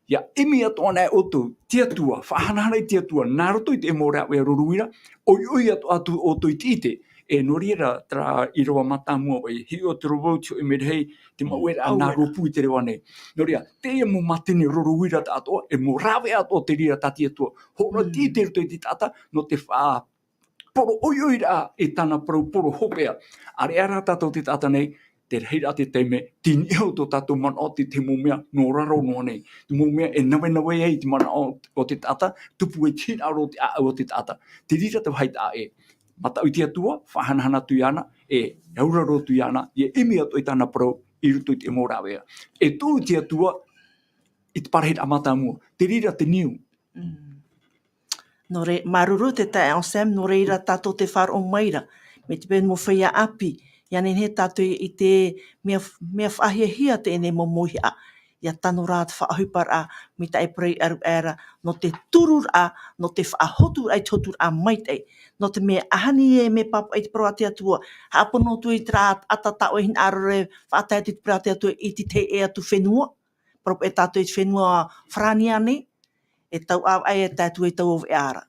Ia ʻimi atoʻa anaʻe ʻoutou, te Atua, faʻahanahana i te Atua, nā roto i te mau rāveʻa roro uira, ʻoiʻoi atoʻa atu ʻoutou i te ʻite. E nō reira, terā ʻīrava mātāmua ē, hiʻo te roro vau, te hōʻē mea rahi, te mau ʻē ra, nā rōpū i te reva nei. Nō reira, teie mau mātini roro uira atoʻa, e mau rāveʻa atoʻa te reira tā te Atua. Hōroʻa te ʻite i roto i te taʻata, nō te faʻa poro ʻoiʻoiraʻa i tāna parau poro hopeʻa. ʻAreʻa rā tātou te taʻata nei, te rahiraʻa te taime, tei niʻa iho tō tātou manaʻo i te mau mea nō raro noa nei. Te mau mea e navenave ai te manaʻo o te taʻata, tupu ai te hinaʻaro o te ʻāʻau o te taʻata. Te reira te vāhi taʻa ʻē. Mataʻu i te Atua, faʻahanahana atu iāna, e auraro atu iāna, ia ʻimi atoʻa i tāna parau i roto i te mau rāveʻa. E tuʻu i te Atua, i te parahiraʻa mātāmua. Te reira te niu. Mm. Nō re-, māuruuru te taeaʻe Anselme, nō reira tātou tē faʻaroʻo mai ra. Mai te peu mau feiā ʻāpī, ʻia nehenehe tātou i te mea, mea faʻahiahia teie nei mau mauhaʻa. ʻIa tano rā te faʻaʻohiparaʻa, mai te parau i ʻaruʻaru ra, nō te tururaʻa, nō te faʻahoturaʻa i te hoturaʻa maitaʻi. Nō te mea ʻaita e mea pāpaʻi te parau a te Atua, haʻapono atu i terā taʻata tā ʻoe hinaʻaro e faʻatae atu i te parau a te Atua i te tahi atu fenua, parau paʻi tātou i te fenua Farāni ānei, e tau ʻāvaʻe e tae atu i taua veʻa ra.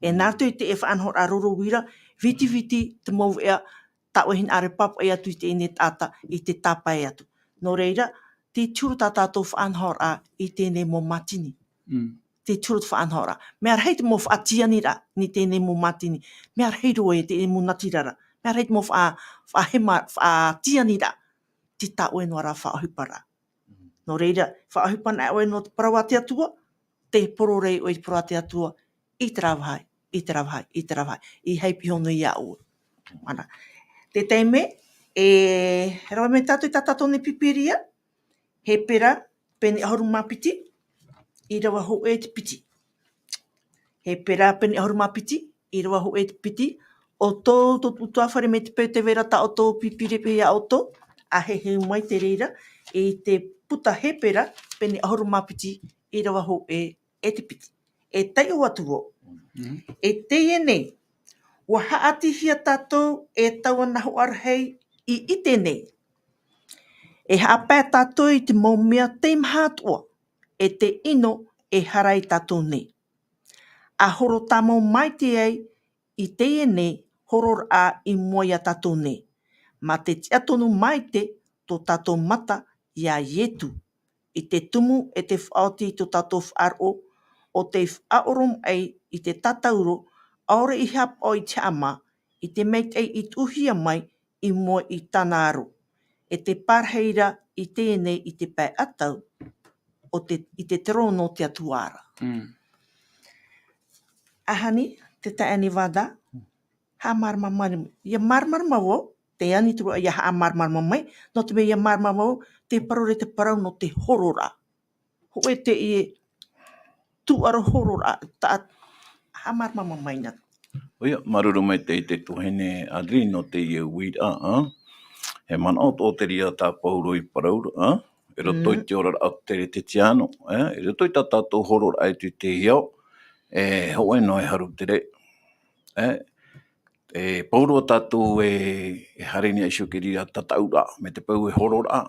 E nā roto i te faʻanahoraʻa roro uira, vitiviti te mau veʻa, tā ʻoe hinaʻaro e pāpaʻi atu i teie nei taʻata, i te tāpae atu. Nō reira, tē tiʻa ra tā tātou faʻanahoraʻa i teie nei mau mātini. Mm. Tē tiʻa ra te faʻanahoraʻa. Mea rahi te mau faʻatianiraʻa, i teie nei mau mātini. Mea rahi roa ē teie nei mau natirara. Mea rahi te mau faʻa-, faʻahema-, faʻatianiraʻa. Tei tā ʻoe noa ra faʻaʻohiparaʻa. Nō reira, faʻaʻohipa anaʻe ʻoe nō te parau a te Atua, tē poro ra ʻoe i te parau a te Atua, i terā vāhi, i terā vāhi, i terā vāhi, ʻeiaha e piʻi iho nei iā ʻoe. Ana. Te taime, e rave mai tātou i tā tātou nei Pīpīria, Hepera, pene ʻahuru mā piti, ʻīrava hōʻē e te piti. Hepera pene ʻahuru mā piti, ʻīrava hōʻē e te piti, ʻoutou, tō, tō, tō ʻutuāfare mai te peu tē vai ra tā ʻoutou Pīpīria e piʻi iā ʻoutou, ʻa heheu mai te reira, i te puta Hepera, pene ʻahuru mā piti, ʻīrava hōʻē e te piti. E taiʻo atu vau. Mm. E teie nei, ʻua haʻatihia tātou e taua nahoʻa rahi i ʻite nei. E haʻapae tātou i te mau mea teimaha atoʻa, e te ʻino e hara ia tātou nei. ʻA horo tāmau maite ai i teie nei hororaʻa i mua iā tātou nei. Mā te tiʻa tonu maite tō tātou mata iā Ietu, i te tumu e te faʻaoti i tō tātou faʻaroʻo, ʻo tei faʻaʻoromaʻi i te tātauro, ʻaore i haʻapaʻo i te haʻamā, i te maitaʻi i tuʻuhia mai i mua i tāna aro, e te parahi ra i teie nei i te pae ʻatau, ʻo te, i te terōno o te Atua ra. Mm. ʻAhani, te taeaʻe Nevada, haʻamāramarama mai, ʻia māramarama vau, te ani atu ra ʻia haʻamāramarama mai, nō te mea ʻia māramarama vau, te parau ra te parau nō te hororaʻa. Hōʻē teie tūʻaro hororaʻa, tā, haʻamāramarama mai na. ʻOia, māuruuru maitaʻi i te tuahine Adri nō teie uiraʻa, ā. E manaʻo atoʻa te reira tā Paulo i parau ra, ā. I roto i Mm. te oraraʻa o te Kerisetiano, ā. I roto i tā tātou hororaʻa i te ao, e hōʻē noa e haru te rē. Ā, e Paulo tātou e, e haere nei iho ki reira tataʻuraʻa, mai te peu e hororaʻa,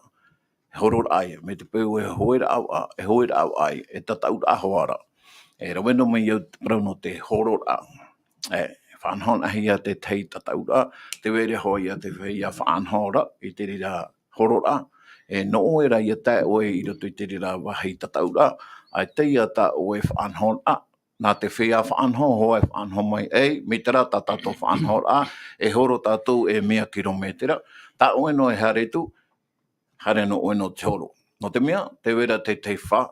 e hororaʻa ia, mai te peu e hōʻēraʻa, e hōʻēraʻa ia, e tataʻuraʻa hoʻi ra. E rave noa mai au te parau nō te hororaʻa. E, faʻanahonahohia te tahi tataʻuraʻa, tē vai ra hoʻi ia te feiā faʻanahoraʻa, i te reira hororaʻa. E, nō ʻoe rā ʻia tae ʻoe i roto i te reira vāhi tataʻuraʻa, ʻaita ia tā ʻoe faʻanahoraʻa, nā te feiā faʻanaho, hoʻi e faʻanaho mai, ei, mai terā tā tātou faʻanahoraʻa, e horo tātou e mea kirometera, tā ʻoe noa e haere atu, haere noa ʻoe nō te horo. Nō te mea, tē vai ra te tahi fā,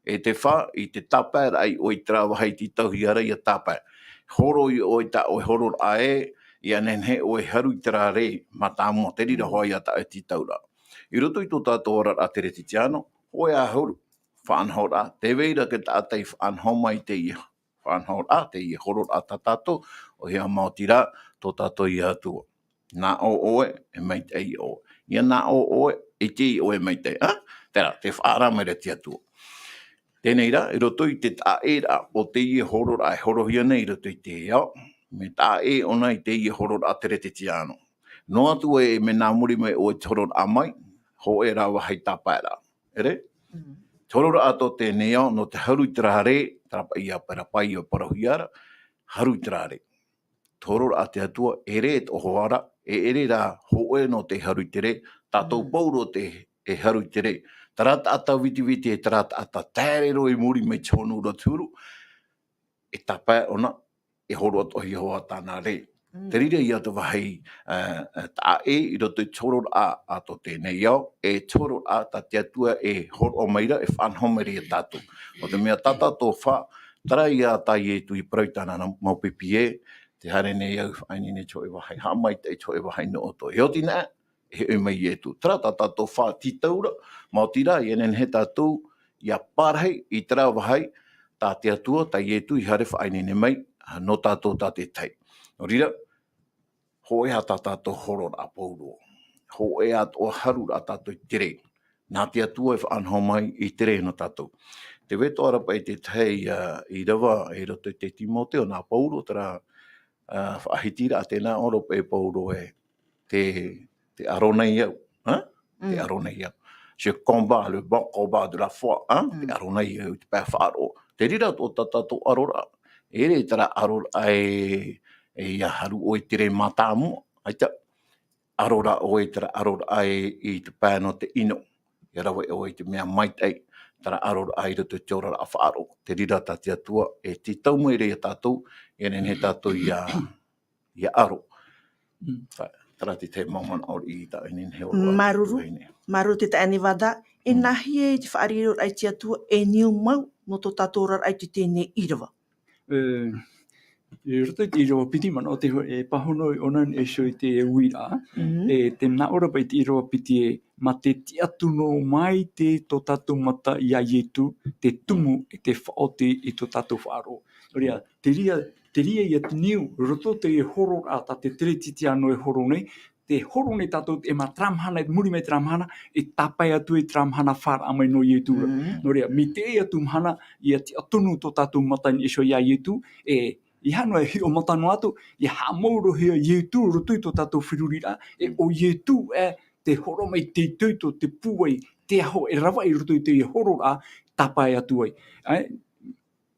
e te fā, i te tāpaeraʻa i ʻoe i terā vāhi tītauhia ra ʻia tāpae. Horo i ʻoe i tā ʻoe hororaʻa ē, ʻia nehenehe ʻoe e haru i terā rē mātāmua, te reira hoʻi ia tā ʻoe tītauraʻa. I roto i tō tātou oraraʻa Kerisetiano, hōʻē ā huru, faʻanahoraʻa, tē vai ra te taʻata i faʻanaho mai i teie faʻanahoraʻa, teie hororaʻa tā tātou, ʻoia maoti rā, tō tātou ia Atua. Nā ʻō ʻoe, e maitaʻi ʻoe. ʻIa nā ʻō ʻoe, e ʻite ʻoe e maitaʻi, ā? Terā, tē faʻaara mai ra te Atua. Teie rā, i roto i te taʻa ʻē ra o teie hororaʻa e horohia nei i roto i te ao, mea taʻa ʻē ʻōna i teie hororaʻa Kerisetiano. Noa atu ē, mea nā muri mai ʻoe i te hororaʻa mai, hōʻē rā vāhi tāpaeraʻa. ʻEre? Mm. Te hororaʻa tō teie ao, nō te haru i terā rē, terā paʻi ā, terā paʻi ā parauhia ra, haru i terā rē. Te hororaʻa a te Atua, ʻeʻere atoʻa hoʻi ra, e ʻere rā hōʻē noa te haru i te rē, tātou Mm. Paulo te, e haru i te rē. Terā taʻata vitiviti, e terā taʻata taere roa i muri mai te hōnūraʻa te huru, e tāpae ʻōna, e horo atoʻahia hoʻi tāna rē. Mm. Te reira ia te vāhi, ā, ā, taʻa ʻē i roto i te hororaʻa a tō teie ao, e te hororaʻa tā te Atua e hōroʻa mai ra, e faʻanaho mai ra ia tātou. Nō te mea tā tātou fā, terā ia tā Ietu i parau i tāna mau pipi ē, tē haere nei au i faʻaineine i te hōʻē vāhi, haʻamaitaʻi i te hōʻē vāhi nō ʻoutou. E oti na, e hoʻi mai Ietu. Terā tā tātou fā tītauraʻa, maoti rā, ʻia nehenehe tātou ʻia parahi i terā vāhi, tā te Atua, tā Ietu i haere faʻaineine mai, ā, nō tātou tātaʻitahi. Nō reira, hōʻē ā tā tātou hororaʻa Paulo. Hōʻē atoʻa haru ra tātou i te rē. Nā te Atua e faʻanaho mai i te rē nō tātou. Tē vai atoʻa ra paʻi te tahi, ā, ʻīrava, i roto i te Timoteo, nā Paulo, terā, ā, faʻahitiraʻa tē nā ʻō ra paʻi Paulo ē, te, te aro nei au, ā? Te Mm. aro nei au. Je combats le bon combat de la foi, ā? Te Mm. aro nei au i te pae faʻaroʻo. Te reira tō tā tātou aroraʻa. ʻEʻere terā aroraʻa e, e ʻia haru ʻoe i te rē mātāmua. ʻAita, aro rā ʻoe i terā aroraʻa e, i te pae nō te ʻino. ʻIa rave ʻoe i te mea maitaʻi, terā aroraʻa i roto i te oraraʻa faʻaroʻo. Te reira tā te Atua, e tītau mai ra ia tātou, ʻia nehenehe tātou ʻia, ʻia aro. Mm. Terā, terā te tahi mau manaʻo i tā ʻoe e nehenehe ʻo Māuruuru, vahine. Māuruuru te taeaʻe Nevada, e Mm. nāhea te faʻariroraʻa a te Atua e niu mau nō tō tātou oraraʻa i teie nei ʻīrava? E, i roto i te ʻīrava piti, manaʻo te hō-, e pāhono ʻōna i niʻa iho i te uiraʻa, Mm. e, tē nā ʻō ra paʻi te ʻīrava piti ē, mā te tiʻaturi noa maitaʻi tō tātou mata iā Ietu, te tumu e te faʻaoti i tō tātou faʻaroʻo. Nō reira, te reira, te reira ia te niu, roto i te hororaʻa tā te Kerisetiano e horo nei, tē horo nei tātou, e mā terā mahana, i muri mai terā mahana, e tāpae atu i terā mahana fāraʻa mai nō Ietu ra. Mm. Nō reira, mai teie atu mahana, ʻia tiʻaturi tō tātou mata i niʻa iho iā Ietu, e, ʻeiaha noa e hiʻo mata noa atu, ʻia haʻamauruhia Ietu, roto i tō tātou feruriraʻa, e ʻo Ietu, e, tē horo mai te itoito, te pūai, te aho, e rave i roto i te hororaʻa, tāpae atu ai. E,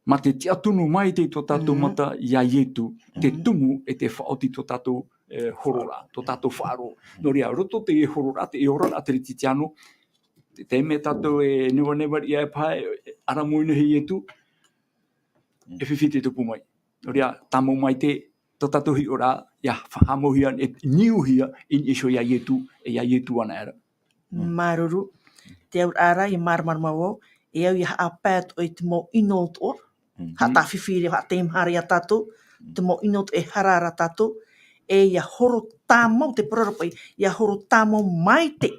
mā te tiʻaturi maitaʻi tō tātou Mm. mata iā Ietu, te Mm. tumu e te faʻaoti tō tātou, e, hororaʻa, tō tātou faʻaroʻo. Nō reira, roto i te hororaʻa, te oraraʻa Kerisetiano, te, te mea tātou e nevaneva ia e paha, e, e ara mō ina he Ietu, Mm. e fifi te tupu mai. Nō reira, tāmau maitaʻi, tō tātou hiʻoraʻa, ʻia fa-, haʻamauhia, e niuhia, i niʻa iho iā Ietu, e iā Ietu anaʻe ra. Mm. Māuruuru. Te auraʻa ra, ʻia māramarama vau, e au ʻia haʻapae atoʻa i te mau ʻino atoʻa, Mm. Haʻatāfifi ra, haʻateimahara ia tātou, te mau ʻino e hara ra tātou, e ia horo tāmau, te parau ra paʻi, ia horo tāmau maitaʻi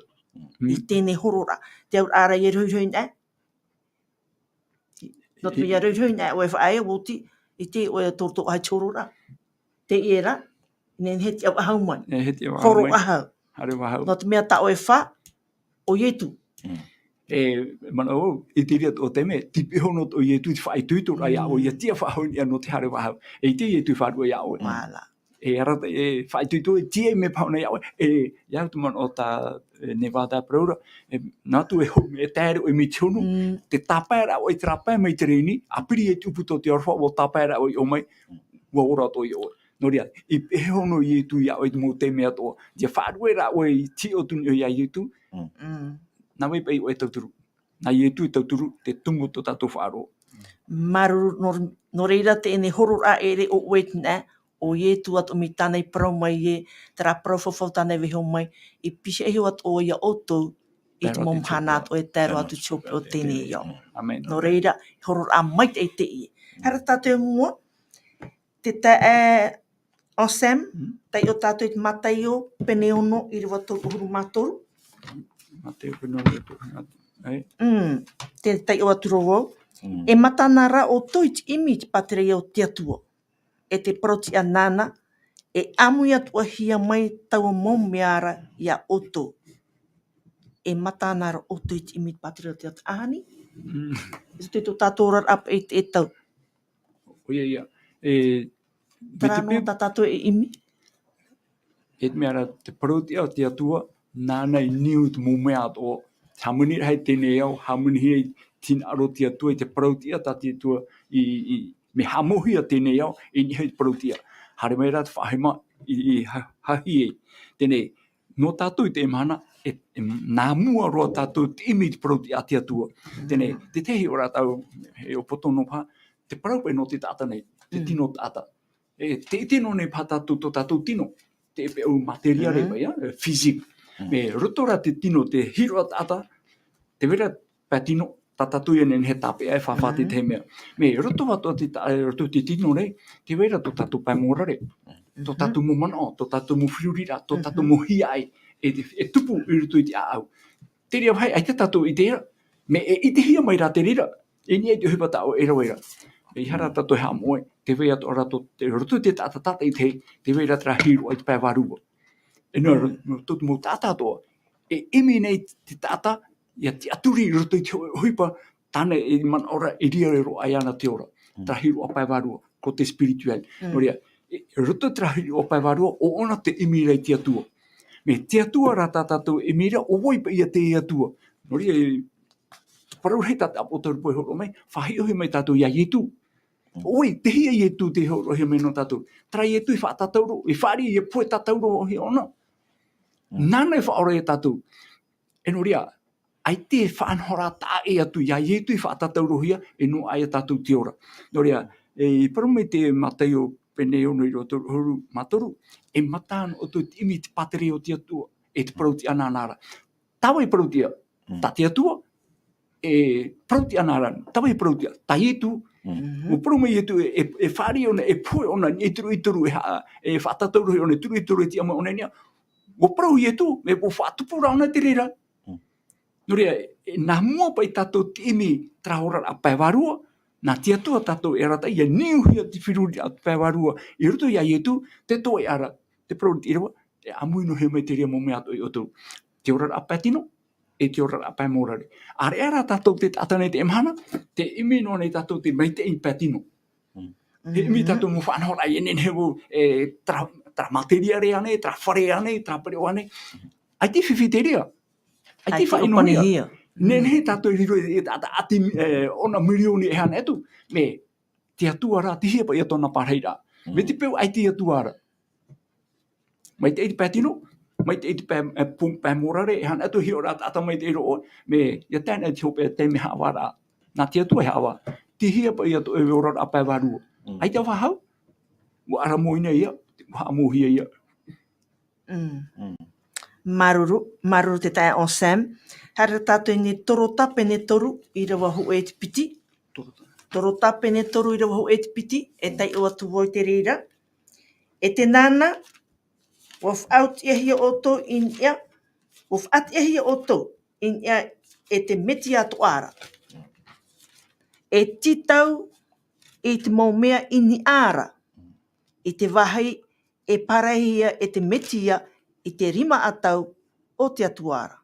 i teie hororaʻa. Te auraʻa ra ia rohirohi anaʻe. Nō te mea ia rohirohi anaʻe ʻoe e faʻaea, ʻua oti, ʻite ʻoe tō roto ʻoe i te hororaʻa. Teie rā, nehenehe e tiʻa faʻahou mai. E, e tiʻa faʻahou mai. Horo faʻahou. Haere faʻahou. Nō te mea tā ʻoe e fā, ʻo Ietu. Mm. E, manaʻo, i te reira o te mea, tei pihaʻi iho anaʻe ʻo Ietu i te faʻaitoitoraʻa iā ʻoe, ia tiʻa faʻahou i niʻa nō te haere faʻahou. E ʻite Ietu e faʻaruʻe iā ʻoe. Mālā. E, arataʻi, e, faʻaitoito, e tiʻa i te mea paha nā iā ʻoe. E, ia au te manaʻo tā, e, Nevada e parau ra, e, nā atu e hou, e tae ra ʻoe mai te honu, mm, tē tāpae ra ʻoe i terā pae mai te rēni, a piri e te ʻupu tō te aroha, ʻua tāpae ra ʻoe i ʻō mai, ʻua ora atoʻa ʻoe. Nō reira, i, e hou anaʻe Ietu iā ʻoe i te mau taime atoʻa. Ia faʻaruʻe ra ʻoe i te hiʻo atu i niʻa iā Ietu. Mm. Mm. Nā vai paʻi ʻoe e tauturu. Nā Ietu e tauturu te tumu o tō tātou faʻaroʻo. Māuruuru, nō, nō reira teie nei hororaʻa e ʻere ʻo ʻoe anaʻe, ʻo Ietu atoʻa mai tāna i parau mai ē, terā parau fafau tāna i vaiiho mai, i pihaʻi iho atoʻa ia ʻoutou i te mau mahana atoʻa e tae roa atu i te hopeʻa o teie nei ao. Amen. Nō reira, hororaʻa maitaʻi teie. Haere tātou i mua, te taeaʻe Anselme, mm, taiʻo tātou i te Mataio pene ono, ʻīrava toru ʻahuru mā toru. Mataio pene ono, ʻīrava toru ʻahuru mā toru. Mm, te taiʻo atu ra vau. Mm. E mata na ra ʻoutou i te ʻimi i te pātireia o te Atua, e te parau-tiʻa nāna, e ʻāmui atoʻa hia mai taua mau mea ra iā ʻoutou. E mata na ra ʻoutou i te ʻimi i te pātireia o te Atua. ʻAhani? Mm. I roto i tō tātou oraraʻa paʻi i teie tau. ʻOia, ʻoia. E, terā noa tā tātou e ʻimi. E te mea ra, te parau-tiʻa o te Atua, nāna i niu i te mau mea atoʻa. Hāmaniraʻa i teie nei ao, hāmanihia i te hinaʻaro o te Atua, i te parau-tiʻa tā te Atua i, i, mea haʻamauhia teie nei ao, i niʻa i te parau-tiʻa. Haere mai rā te faʻahema i, i ha-, hahi ai. Teie nei, nō tātou i teie mahana, e, e, nā mua roa tātou i te ʻimi i te parau-tiʻa a te Atua. Teie nei, te tahi ora tātou, e ʻo poto noa paha, te parau paʻi nō te taʻata nei, te tino taʻata. E, te, te tino nei paha tātou, tō tātou tino, te peu material paʻi, e, physique. Mea roto rā te tino, te hīroʻa taʻata, tē vai ra pae tino, tā tātou ia nehenehe e tāpeʻa e fāfā i te tahi mea. Mea roto atoʻa te ta-, roto i te tino nei, tē vai ra tō tātou pae mōrare, tō tātou mau manaʻo, tō tātou mau feruriraʻa, tō tātou mau hiaʻai, e, e tupu i roto i te ʻāʻau. Te reira vau, ʻaita tātou i ʻite ra, mea e ʻitehia mai rā te reira, i niʻa i te ʻohipa tā ʻoe e rave ra. Eiaha rā tātou e haʻamoʻe, tē vai atoʻa rā tō, te, roto i te taʻata tātaʻitahi, tē vai ra terā hīroʻa i te pae vārua. E nō, nō tō te mau taʻata atoʻa, e ʻimi nei te taʻata, ia tiʻaturi i roto i te hō-, ʻohipa, tāna e manaʻo ra, e reira roa ai āna te ora. Mm. Terā hīroʻa pae vārua, côté spirituel. Mm. Nō reira, e, roto terā hīroʻa pae vārua, ʻo ʻōna te ʻimi ra i te Atua. Mea te Atua rā tā tātou e ʻimi ra, ʻo vai paʻi ia te Atua. Nō reira, e, parau rahi tā te ʻāpōsetolo Pauro e hōroʻa mai, faʻahiʻohia mai tātou ia Ietu. Mm. ʻO vai, tei hea Ietu tei hōroʻahia mai nō tātou. Terā Ietu i faʻatatauro, i fāriʻi, i pohe tataurohia ʻōna. Mm. Nāna i faʻaora ia tātou. E nō reira, ʻaita e faʻanahoraʻa taʻa ʻē atu ia Ietu i faʻatataurohia, e nō ʻoia tātou te ora. Nō reira, e, i parau mai te Mataio pene ono ʻīrava toru ʻahuru mā toru, e mata na ʻoutou i te ʻimi i te pātireia o te Atua, e te parau-tiʻa nāna ra. Tā vai parau-tiʻa? Mm. Tā te Atua, e parau-tiʻa nāna ra. Tā vai parau-tiʻa? Tā Ietu. Mm. ʻUa parau mai Ietu, e, e, e fāriʻi ʻōna, e pohe ʻōna, e toru, e toru, e ha-, e faʻatataurohia ʻōna, e toru, e toru, e tiʻa mai ʻōna i niʻa. ʻUa parau Ietu, e ʻua faʻatupu ra ʻōna te reira. Mm. Nō reira, e, nā mua paʻi tātou te ʻimi terā oraraʻa pae vārua, nā te Atua tātou e arataʻi, ia niuhia te feruriraʻa pae vārua i roto ia Ietu, te toeʻa ra, te parau ra te ʻīrava, e ʻāmui noa hia mai te reira mau mea atoʻa ia ʻoutou. Te oraraʻa pae tino, e te oraraʻa pae mōrare. ʻAreʻa rā tātou te taʻata nei i teie mahana, tē ʻimi noa nei tātou te maitaʻi pae tino. Mm. E ʻimi tātou mau faʻanahoraʻa, e nehenehe vau, e, terā, terā material ānei, terā fare ānei, terā pereʻoʻo ānei. ʻAita e fifi te reira. ʻAita e faʻaʻino hia. ʻAita e ʻōpani hia. Mm. Nehenehe tātou e riro i te taʻata ʻati, e, ʻona mirioni e haere atu. Mea te Atua rā, tei hea paʻi ia tōna parahiraʻa. Mm. Mai te peu ʻaita e Atua ra. Maitaʻi te pae tino, maitaʻi te pae, e, pu-, pae mōrare, e haere atu e hiʻo ra taʻata maitaʻi roa, mea ia tae noa i te hopeʻa, taime haʻavāraʻa. Nā te Atua e haʻavā. Tei hea paʻi ia tō ʻoe oraraʻa pae vārua. Mm. ʻAita e faʻahou, ʻua ʻaramoina ia, ʻua haʻamauhia ia. Mm. Mm. Māuruuru, māuruuru te taeaʻe Anselme. Haere tātou i te Torota pene toru, ʻīrava hōʻē i te piti. Torota. Toro tāpene toru ʻīrava hōʻē te piti, e taiʻo atu vau i te reira. E te nāna, ʻua faʻaʻohipa ʻoutou i niʻa, ʻua faʻaʻohipa ʻoutou i niʻa e te Mesia atoʻa ra. E tītau i te mau mea i niʻa ra, i te vāhi e pārahihia e te Mesia i te rima ʻatau o te Atua ra.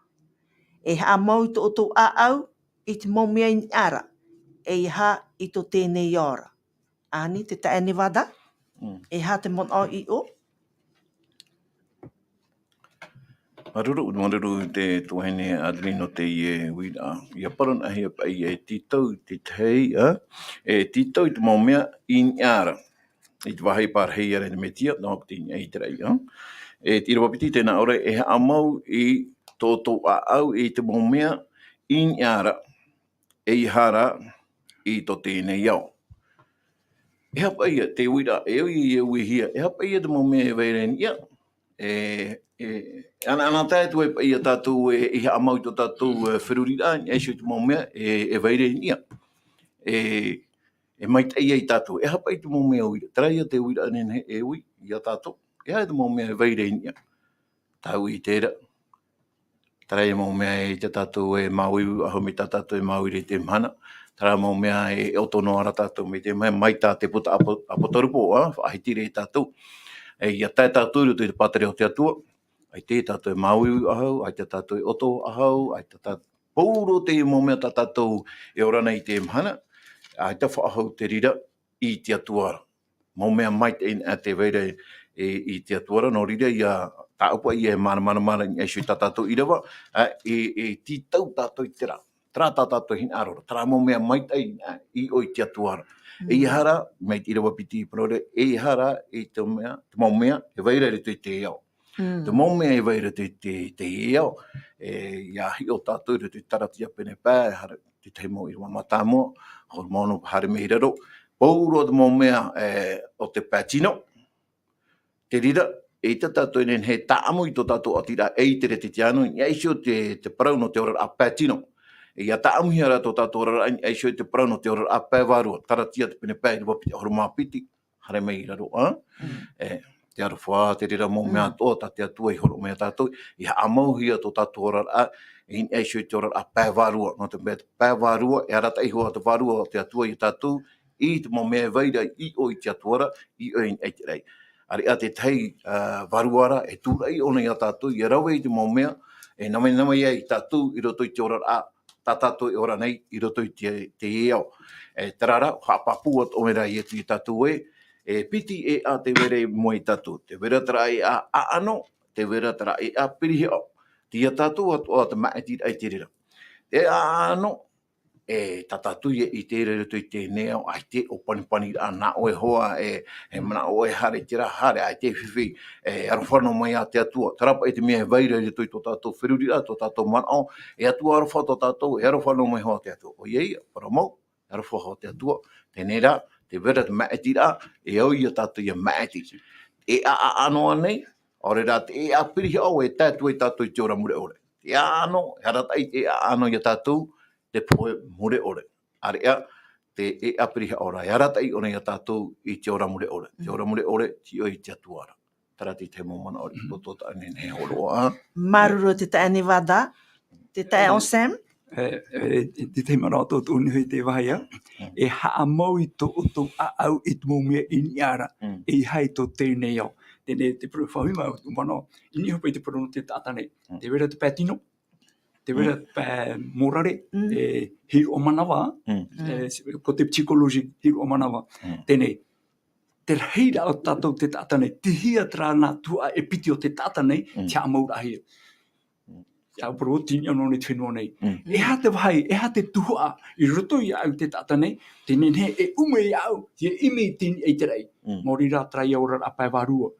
E haʻamau i tō ʻoutou ʻāʻau i te mau mea i niʻa ra, ʻeiaha i tō teie nei ao ra. Ani, te taeaʻe Nevada, Mm. e aha te manaʻo i ʻō? Māuruuru, māuruuru te tuahine Adeline nō teie uiraʻa. ʻIa parau anaʻe paʻi e tītau i te tahi, ā, e tītau i te mau mea i niʻa ra. I te vāhi pārahihia e te Mesia, nō te niʻa i te raʻi, ā. E te ʻīrava piti tē nā ʻō ra, e haʻamau i tō ʻoutou ʻāʻau i te mau mea i niʻa ra, ʻeiaha i tō teie nei ao. E aha paʻi ia, te uiraʻa, e ui, e uihia, e aha paʻi ia te mau mea e vai ra i niʻa, e, e, ana, ana tae atu ai paʻi ia tātou e, e haʻamau i tō tātou, e, feruriraʻa, e iho i te mau mea, e, e vai ra i niʻa. E, e maitaʻi ai tātou, e aha paʻi te mau mea uira, terā ia te uiraʻa nehenehe e ui, ia tātou, e aha te mau mea e vai ra i niʻa. Tāʻu i terā. Terā ia mau mea e ʻite tātou e māuiui faʻahou mai tā tātou e māuiui i teie mahana. Terā mau mea e ʻoto noa ra tātou mai teie mahana, mai tā te puta apo-, apotarupo, ā, faʻahiti ra ia tātou. E, ʻia tae tātou i roto i te pātireia o te Atua. ʻAita tātou e māuiui faʻahou, ʻaita tātou e ʻoto faʻahou, ʻaita tā-, pauroa teie mau mea tā tātou e ora nei i teie mahana. ʻAita faʻahou te reira i te Atua ra. Mau mea maitaʻi anaʻe tē vai ra e, i te Atua ra, nō reira ʻia tāʻu paʻi e māramarama ra i niʻa iho i tā tātou ʻīrava, ā, e, e tītau tātou i terā. Terā tā tātou hinaʻaro ra, terā mau mea maitaʻi anaʻe i ʻō i te Atua ra. Mm. ʻEiaha rā, mai te ʻīrava piti i parau ra, ʻeiaha rā i te mea, te mau mea e vai ra i roto i te ao. Mm. Te mau mea e vai ra i te, te, te ao, e, ʻia hiʻo tātou i roto i te Taratia pene pae, haere, te tahi mau ʻīrava mātāmua, hōʻē mau nō haere mai i raro. Pauroa te mau mea, e, o te pae tino. Te reira, ʻeita tātou e nehenehe e tāʻamu i tō tātou ʻātīraʻa e ʻite ra te tiano, i niʻa iho i te, te parau nō te oraraʻa pae tino. E ʻia tāʻamuhia rā tō tātou oraraʻa, i niʻa iho i te parau nō te oraraʻa pae vārua. Taratia te pene pae ʻīrava piti ʻahuru mā piti. Haere mai i raro, ā? Mm. E, te aroha, te reira mau mea Mm. atoʻa, tā te Atua i hōroʻa mai ia tātou, ʻia haʻamauhia tō tātou oraraʻa, i niʻa iho i te oraraʻa pae vārua. Nō te mea te pae vārua, e arataʻi iho ā te vārua o te Atua ia tātou, i te mau mea e vai ra i ʻō i te Atua ra, i ʻō i niʻa i te raʻi. ʻAreʻa te tahi, ā, vārua ra, e tūraʻi ʻōna ia tātou, ʻia rave i te mau mea, e nānahi ai tātou i roto i te oraraʻa, tā tātou e ora nei i roto i te, te ao. E, terā rā, haʻapāpū atoʻa mai rā Ietu ia tātou ē, e piti ʻēʻa tē vai ra i mua ia tātou. Tē vai ra terā ʻēʻa ʻaʻano, tē vai ra terā ʻēʻa pirihaʻo. Tei ia tātou atoʻa te māʻitiraʻa i te reira. Te ʻēʻa ʻaʻano, e, tā tātou ia ʻite ra i roto i teie nei ao, ʻaita e ʻōpanipani ra, nā ʻoe hoʻi, e, e manaʻo ʻoe haere i terā, haere, ʻaita e fifi, e, aroha noa mai ā te Atua. Terā paʻi te mea e vai ra i roto i tō tātou feruriraʻa, tō tātou manaʻo, e Atua aroha tō tātou, e aroha noa mai hoʻi ā te Atua. ʻOia ia, parau mau, e aroha hoʻi te Atua. Teie rā, tē vai ra te māʻitiraʻa, e au ia tātou ʻia māʻiti. E ʻēʻa ʻaʻano ānei, ʻaore rā te ʻēʻa pirihaʻo e tae atu ai tātou i te ora mure ʻore. Te ʻaʻano, e arataʻi te ʻēʻa ʻaʻano ia tātou, te pohe mure ʻore. ʻAreʻa, te ʻēʻa pirihaʻo ra, e arataʻi ʻōna ia tātou i te ora mure ʻore. Te ora mure ʻore, tei ʻō i te Atua ra. Terā te tahi mau manaʻo riʻi poto tā ʻoe e nehenehe e hōroʻa. Māuruuru te taeaʻe Nevada, te taeaʻe Sam. E, e, te tahi manaʻo tō, tō ʻoe i te vāhi, ā. Mm. E haʻamau i tō ʻoutou ʻāʻau i te mau mea i niʻa ra, Mm. ʻeiaha i tō teie nei ao. Teie nei te parau faʻaʻohipa, te manaʻo, i niʻa hoʻi paʻi te parau nō te taʻata nei. Mm. Tē vai ra te pae tino, tē vai ra Mm. te pae mōrare, Mm. e, hīroʻa manava, Mm. e, ko te psychologie, hīroʻa manava. Mm. Teie nei, te rahiraʻa o tātou te taʻata nei, tei hea terā nā tuhaʻa e piti o te taʻata nei, Mm. te haʻamauraʻahia. Mm. Te au parau, tei niʻa noa nei te fenua nei. Mm. E aha te vāhi, e aha te tuhaʻa i roto iāʻu te taʻata nei, tē nehenehe e ʻume iāʻu, ʻia ʻimi i te, i te raʻi. Mm. Nō reira, terā ia oraraʻa pae vārua.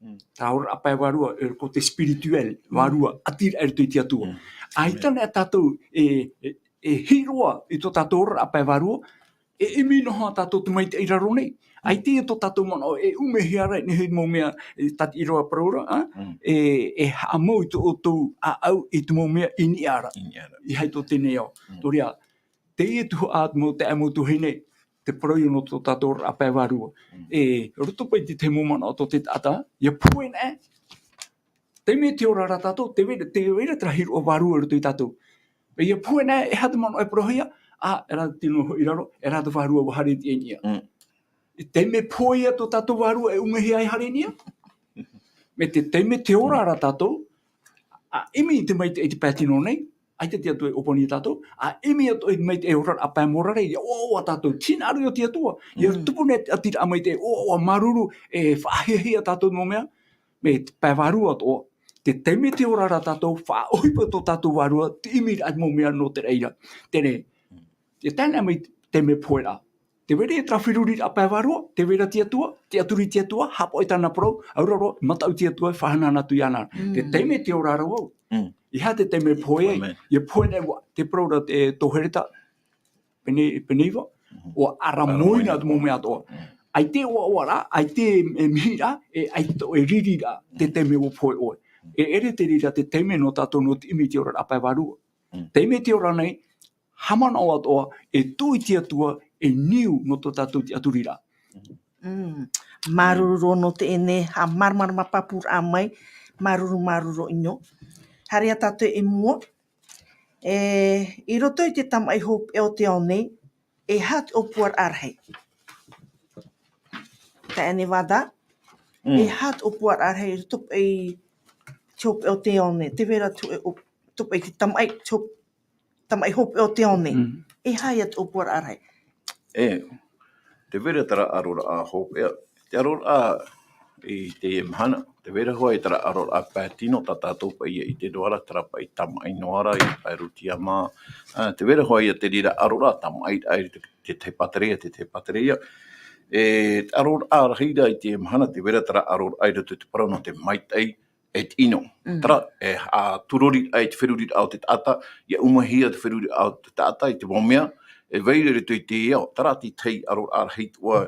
Mm. Terā oraraʻa pae vārua, e, ko te spirituel, Mm. vārua, ʻātīraʻa i roto i te Atua. Mm. ʻAita Amen. Nei tātou e, e, e hiʻo roa i tō tātou oraraʻa pae vārua, e ʻimi noa tātou te maitaʻi i raro nei. Mm. ʻAita tō tātou manaʻo e ʻumehia ra, e nehenehe mau mea, e, tā te ʻīrava parau ra, ā? Mm. E, e haʻamau i tō ʻoutou ʻāʻau i te mau mea i niʻa ra. I niʻa ra. ʻEiaha i tō teie nei ao. Mm. Nō reira, teie tuhaʻa mau taeaʻe, mau tuahine, te parau ia nō tō tātou oraraʻa pae vārua. Mm. E roto paʻi i te tahi mau manaʻo tō te taʻata, ʻia pohe anaʻe, taime tē ora ra tātou, tē vai ra, tē vai ra terā hiroʻa vārua i roto ia tātou. E ʻia pohe anaʻe, e aha te manaʻo e parauhia, ā, e rā te tino hoʻi i raro, e rā te vārua ʻua haere i niʻa. Mm. I taime pohe ia tō tātou vārua e ʻumehia e haere i niʻa. Mai te taime tē ora ra tātou, ʻa ʻimi i te maitaʻi i te pae tino nei, ʻaita te Atua e ʻōpani ia tātou, ʻa ʻimi atoʻa i te maitaʻi e ora ra pae mōrare, ʻia ʻoaʻoa tātou, te hinaʻaro ia o te Atua, ʻia Mm. tupu nei te ʻatiraʻa maitaʻi, ʻoaʻoa, māuruuru, e faʻahiahia tātou nō mea, mai te pae vārua atoʻa, te taime tē ora ra tātou, faʻaʻohipa tō tātou vārua, te ʻimiraʻa i te mau mea nō te reira. Teie, e tae noa mai te taime pohe ra. Tē vai ra terā feruriraʻa pae vārua, tē vai ra te Atua, tiʻaturi i te Atua, haʻapaʻo i tāna parau, ʻaore rā, mataʻu te Atua, faʻahanahana atu iāna. Mm. Te taime tē ora ra vau. Mm. E aha te taime pohe ai, Amen. ʻIa pohe anaʻe vau, tē parau ra te, tō Hereta, pene, pene iva, Mhm. ʻua ʻaramoina Aramoina. te mau mea atoʻa. Mm. ʻAita e ʻoaʻoa ra, ʻaita e, e mihi ra, e ʻaita e riri ra, te Mm. taime ʻua pohe ʻoe. Mm. E ʻere te reira te taime nō tātou nō te ʻimi i te oraraʻa pae vārua. Mm. Taime tē ora nei, haʻamanaʻo atoʻa, e tuʻu i te Atua, e niu nō tō tātou tiʻaturiraʻa. Mm. Māuruuru roa nō teie nei, haʻamāramarama pāpūraʻa mai, māuruuru, māuruuru ʻino. Haere ā tātou i mua, e, i roto i te tamaʻi hopeʻa o te ao nei, e aha te ʻōpuaraʻa rahi? Taeaʻe Nevada, Mm. e aha te ʻōpuaraʻa rahi i roto i te hopeʻa o te ao nei, tē vai ra te hō-, ʻō-, roto i te tamaʻi, te hō-, tamaʻi hopeʻa o te ao nei. Mm. E aha ia te ʻōpuaraʻa rahi? E, tē vai ra terā ʻaroraʻa hopeʻa, te ʻaroraʻa i teie mahana, tē vai ra hoʻi terā ʻaroraʻa pae tino, tā tātou paʻi ʻia ʻite noa ra, terā paʻi tamaʻi noa ra, i pae rūtia mā, ā, tē vai ra hoʻi ia te reira ʻaroraʻa tamaʻi, ā, i te, te tahi pātereia, te tahi pātereia. E, te ʻaroraʻa rahi ra i teie mahana, tē vai ra terā ʻaroraʻa i roto i te parau nō te maitaʻi, e te ʻino. Mm. Terā, e, ā, tūrori, ā, i te feruriraʻa o te taʻata, ʻia ʻumehia te feruriraʻa o te taʻata i te mau mea, e vai ra i roto i te ao, terā te tahi ʻaroraʻa rahi atoʻa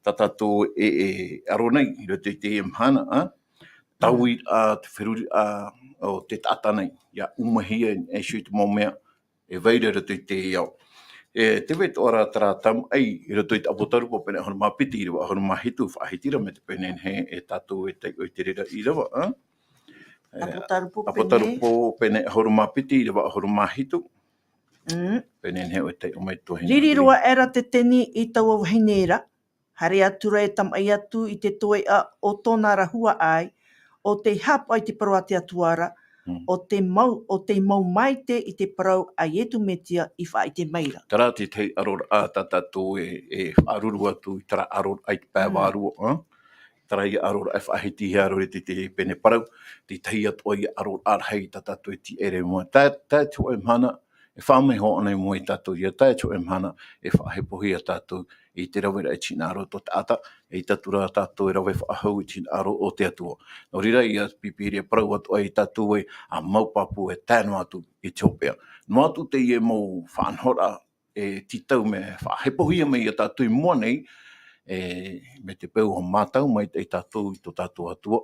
tā tātou e, e aro nei, i roto i teie mahana, ā, taui, ā, te feruriraʻa o te taʻata nei, ʻia ʻumehia e, e ʻoia i te mau mea, e vai ra i roto i te ao. E, tē vai atoʻa ra terā tamaʻi, i roto i te ʻApotarupo pene ʻahuru mā piti, ʻīrava ʻahuru mā hitu, faʻahiti ra mai te pene nei, e tātou e taiʻo i te reira ʻīrava, ā? E, ʻApotarupo pene. ʻApotarupo pene ʻahuru mā piti, ʻīrava ʻahuru mā hitu. Mm. Pene nei, ʻoe taiʻo mai te tuahine. Riri roa aʻera te teni i taua vahine ra, haere atu ra e tamaʻi atu i te toeʻa o tōna ra huaʻai, ʻo tei haʻapaʻo i te parau a te Atua ra, Mm. ʻo tei mau, ʻo tei mau maite i te parau a Ietu Metia i faʻaʻite mai ra. Terā te tahi ʻaroraʻa tā tātou e, e faʻaruru atu i terā ʻaroraʻa i te pae Mm. vārua, ā? Terā ia ʻaroraʻa e faʻahitihia ra i te, te pene parau, te tahi atoʻa ia ʻaroraʻa rahi tā tātou e tiʻa ra i mua. Tā, tā te hōʻē mahana, e fā mai hoʻi ʻōna i mua ia tātou, ʻia tae te hōʻē mahana, e faʻahepohia tātou i te raveraʻa i te hinaʻaro o te taʻata, e ʻaita atu ra tātou e rave faʻahou i te hinaʻaro o te Atua. Nō reira, ʻia Pīpīria parau atoʻa ia tātou ē, ʻa mau pāpū e tae noa atu i te hopeʻa. Noa atu teie mau faʻanahoraʻa, e tītau mea faʻahepohia mai ia tātou i mua nei, e, mai te peu ʻua mātau maitaʻi tātou i tō tātou Atua,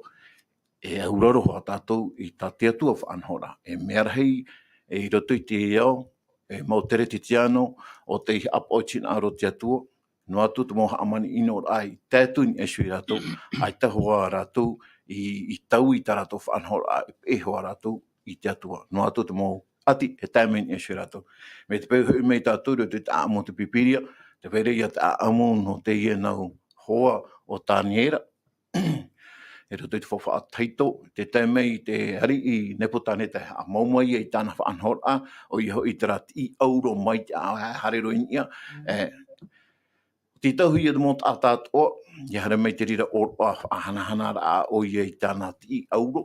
e auraro hoʻi tātou i tā te Atua faʻanahoraʻa. E mea rahi, e i roto i te ao, e mau Teretitiano, ʻo tei haʻapaʻo i te hinaʻaro o te Atua, noa atu te mau hāmani ʻino ra i tae atu i niʻa iho ia rātou, ʻaita hoʻi rātou i, i taui i tā rātou faʻanahoraʻa, e peʻe hoʻi rātou i te Atua. Noa atu te mau ʻati e tae mai i niʻa iho ia rātou. Mai te peu e hoʻi mai tātou i roto i te ʻāʻamu o te Pīpīria, tē vai ra ia te ʻāʻamu nō teie nau hoa o Taniera, i roto i te faufaʻa tahito, tē tae mai i te ariʻi Nepukaneta e haʻamau mai ai i tāna faʻanahoraʻa, ʻoia hoʻi terā tiʻi ʻauro maitaʻi e haere roa i niʻa, Mm. e, tītauhia te mau taʻata atoʻa, ʻia haere mai te reira ʻōroʻa faʻahanahanaraʻa ʻoia i tāna tiʻi ʻauro,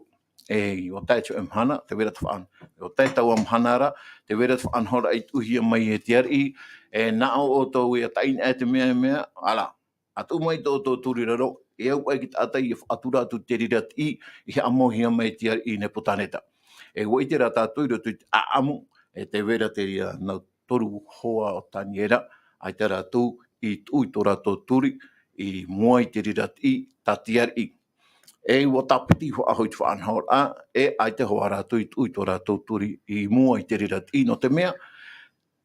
e, ʻua tae te hōʻē mahana, tē vai ra te faʻan-, ʻua tae taua mahana ra, tē vai ra te faʻanahoraʻa i tuʻuhia mai e te ariʻi, e, nā ʻō ʻoutou ʻia taʻi anaʻe te mea, mea, ʻara, ʻa tuʻu mai tō ʻoutou turi i raro, e au ai te taʻata ʻia faʻatura atu te reira tiʻi, i haʻamauhia mai e te ariʻi Nepukaneta. E ʻua ʻite rā tātou i roto i te ʻāʻamu, e tē vai ra te reira nau toru hoa o Taniera, ʻaita rātou i tuʻu i tō rātou turi, i mua i te reira tiʻi, tā te ariʻi. E ʻua tāpiti faʻahou i te faʻanahoraʻa, e ʻaita hoʻi rātou i tuʻu i tō rātou turi, i mua i te reira tiʻi, nō te mea,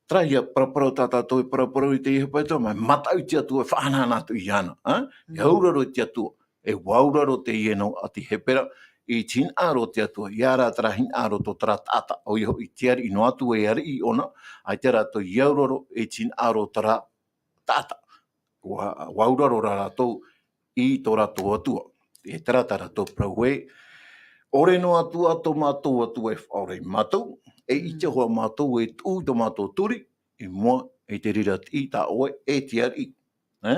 Terā ia paraparau tā tātou e paraparau i teie hepetoma, e mataʻu i te Atua, e faʻahanahana atu iāna, ā? E auraro i te Atua, e auraro teie nō ʻāti Hepera, i te hinaʻaro o te Atua, ʻia rā terā hinaʻaro tō terā taʻata, ʻoia hoʻi te ariʻi noa atu e ariʻi ʻōna, ʻaita rātou i auraro i te hinaʻaro o terā taʻata. Ua, ua auraro rā rātou i tō rātou Atua. E terā tā rātou parau ē, ʻore noa atu ā tō mātou Atua e faʻaora ia mātou, e ʻite hoʻi mātou e tuʻu i tō mātou turi, i mua i te reira tiʻi tā ʻoe e te ariʻi. Ē?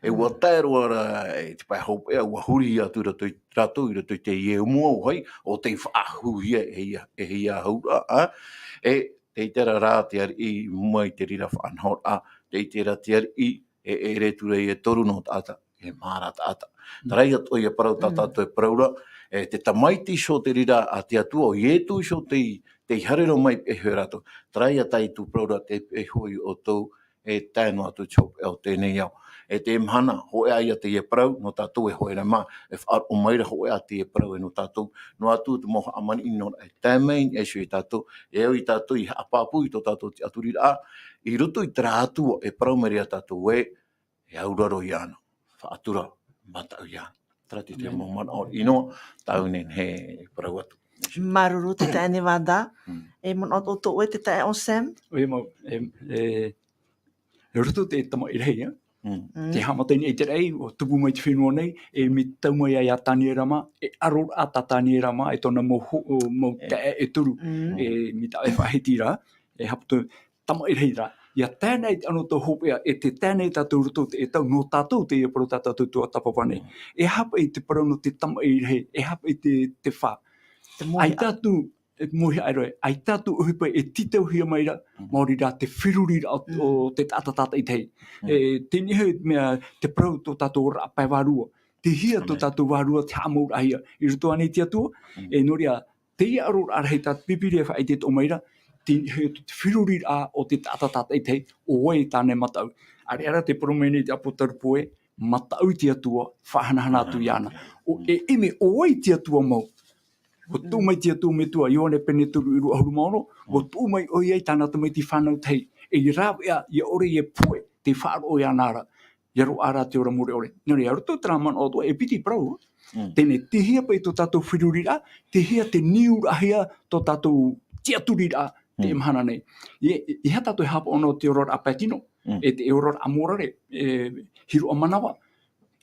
E ua tae roa ra i te pae hopeʻa, ua huri atu rātou, rātou i roto i te iemua o hai, o tei faʻahouhia e ia, e ia auraʻa, ā? E tei terā rā te ariʻi i mua i te reira faʻanahoraʻa, tei terā te ariʻi e, e ʻere atu ra e toru nō taʻata, e maha ra taʻata. Terā ia tō ia parau tā tātou e parau ra, e te Tamaiti iho te reira a te Atua, ʻo Ietu iho tei, tei haere roa mai e hoʻi rātou. Terā ia tā ietu parau ra, te peʻe hoʻi ʻoutou, e tae noa atu te hopeʻa o teie nei ao. E te mahana, hōʻē ā ia teie parau, nō tātou e hōʻē ra mā, e faʻaroʻo mai ra hōʻē ā teie parau e nō tātou, noa atu te mau haʻamaniʻi nō, e tae mai i niʻa iho ia tātou, e au ia tātou i haʻapāpū i tō tātou tiʻaturiraʻa, i roto i terā Atua, e parau mai ra ia tātou ē, e auraro iāna, faʻatura, mataʻu iāna. Terā te, te mau manaʻo ʻino, tāʻu nei e parau atu. Māuruuru te taeaʻe Nevada, e manaʻo atoʻa ʻoe te taeaʻe Sam? ʻOia mau, e, e, i roto te tamaʻi rahi, ā? Te haʻamata i niʻa i te raʻi, ʻua tupu mai te fenua nei, e mai tau mai ai ia Taniera mā, e aro ra tā Taniera mā, e tōna mau ho-, mau taeaʻe e toru, e mai taʻa e faʻahiti ra, e haʻapāpū tamaʻi rahi ra. ʻIa tae nei te anotau hopeʻa, e tē tae nei tātou i roto i te tau, nō tātou teie parau tā tātou tuatāpapa nei. E aha paʻi te parau nō te tamaʻi rahi, e aha paʻi te, te fā. Te mōhiʻa. ʻAita atu, e mōhiʻa roa, ʻaita atu ʻohipa e tītauhia mai ra, maori rā te feruriraʻa o, o te taʻata tātaʻitahi. E, teie nei mea te parau tō tātou oraraʻa pae vārua. Tei hea tō tātou vārua te haʻamauraʻahia. I roto ānei te Atua, e nō reira, teie aroraʻa rahi tā te Pīpīria e faʻaʻite atoʻa mai ra, te, he, te feruriraʻa o te taʻata tātaʻitahi, ʻo vai tāna e mataʻu. ʻAreʻa rā tē parau mai nei te ʻāpōsetolo Pauro ē, mataʻu i te Atua, faʻahanahana atu iāna. ʻO, e ʻimi, ʻo vai te Atua mau. ʻUa tuʻu mai te Atua metua, Ioane pene toru ʻīrava ʻahuru mā ono, ʻua tuʻu mai ʻoia i tāna tamaiti fānau tahi, ei rāveʻa, ʻia ʻore e pohe, tei faʻaroʻo iāna ra. ʻIa roaʻa rā te ora mure ʻore. Nō reira, i roto i terā manaʻo atoʻa, e piti parau. Teie nei, tei hea paʻi tō tātou feruriraʻa, tei hea te niuraʻahia tō tātou tiʻaturiraʻa, teie mahana nei. E, e, e aha tātou e haʻapaʻo nō te oraraʻa pae tino, e te oraraʻa morare, e, hiroʻa manava.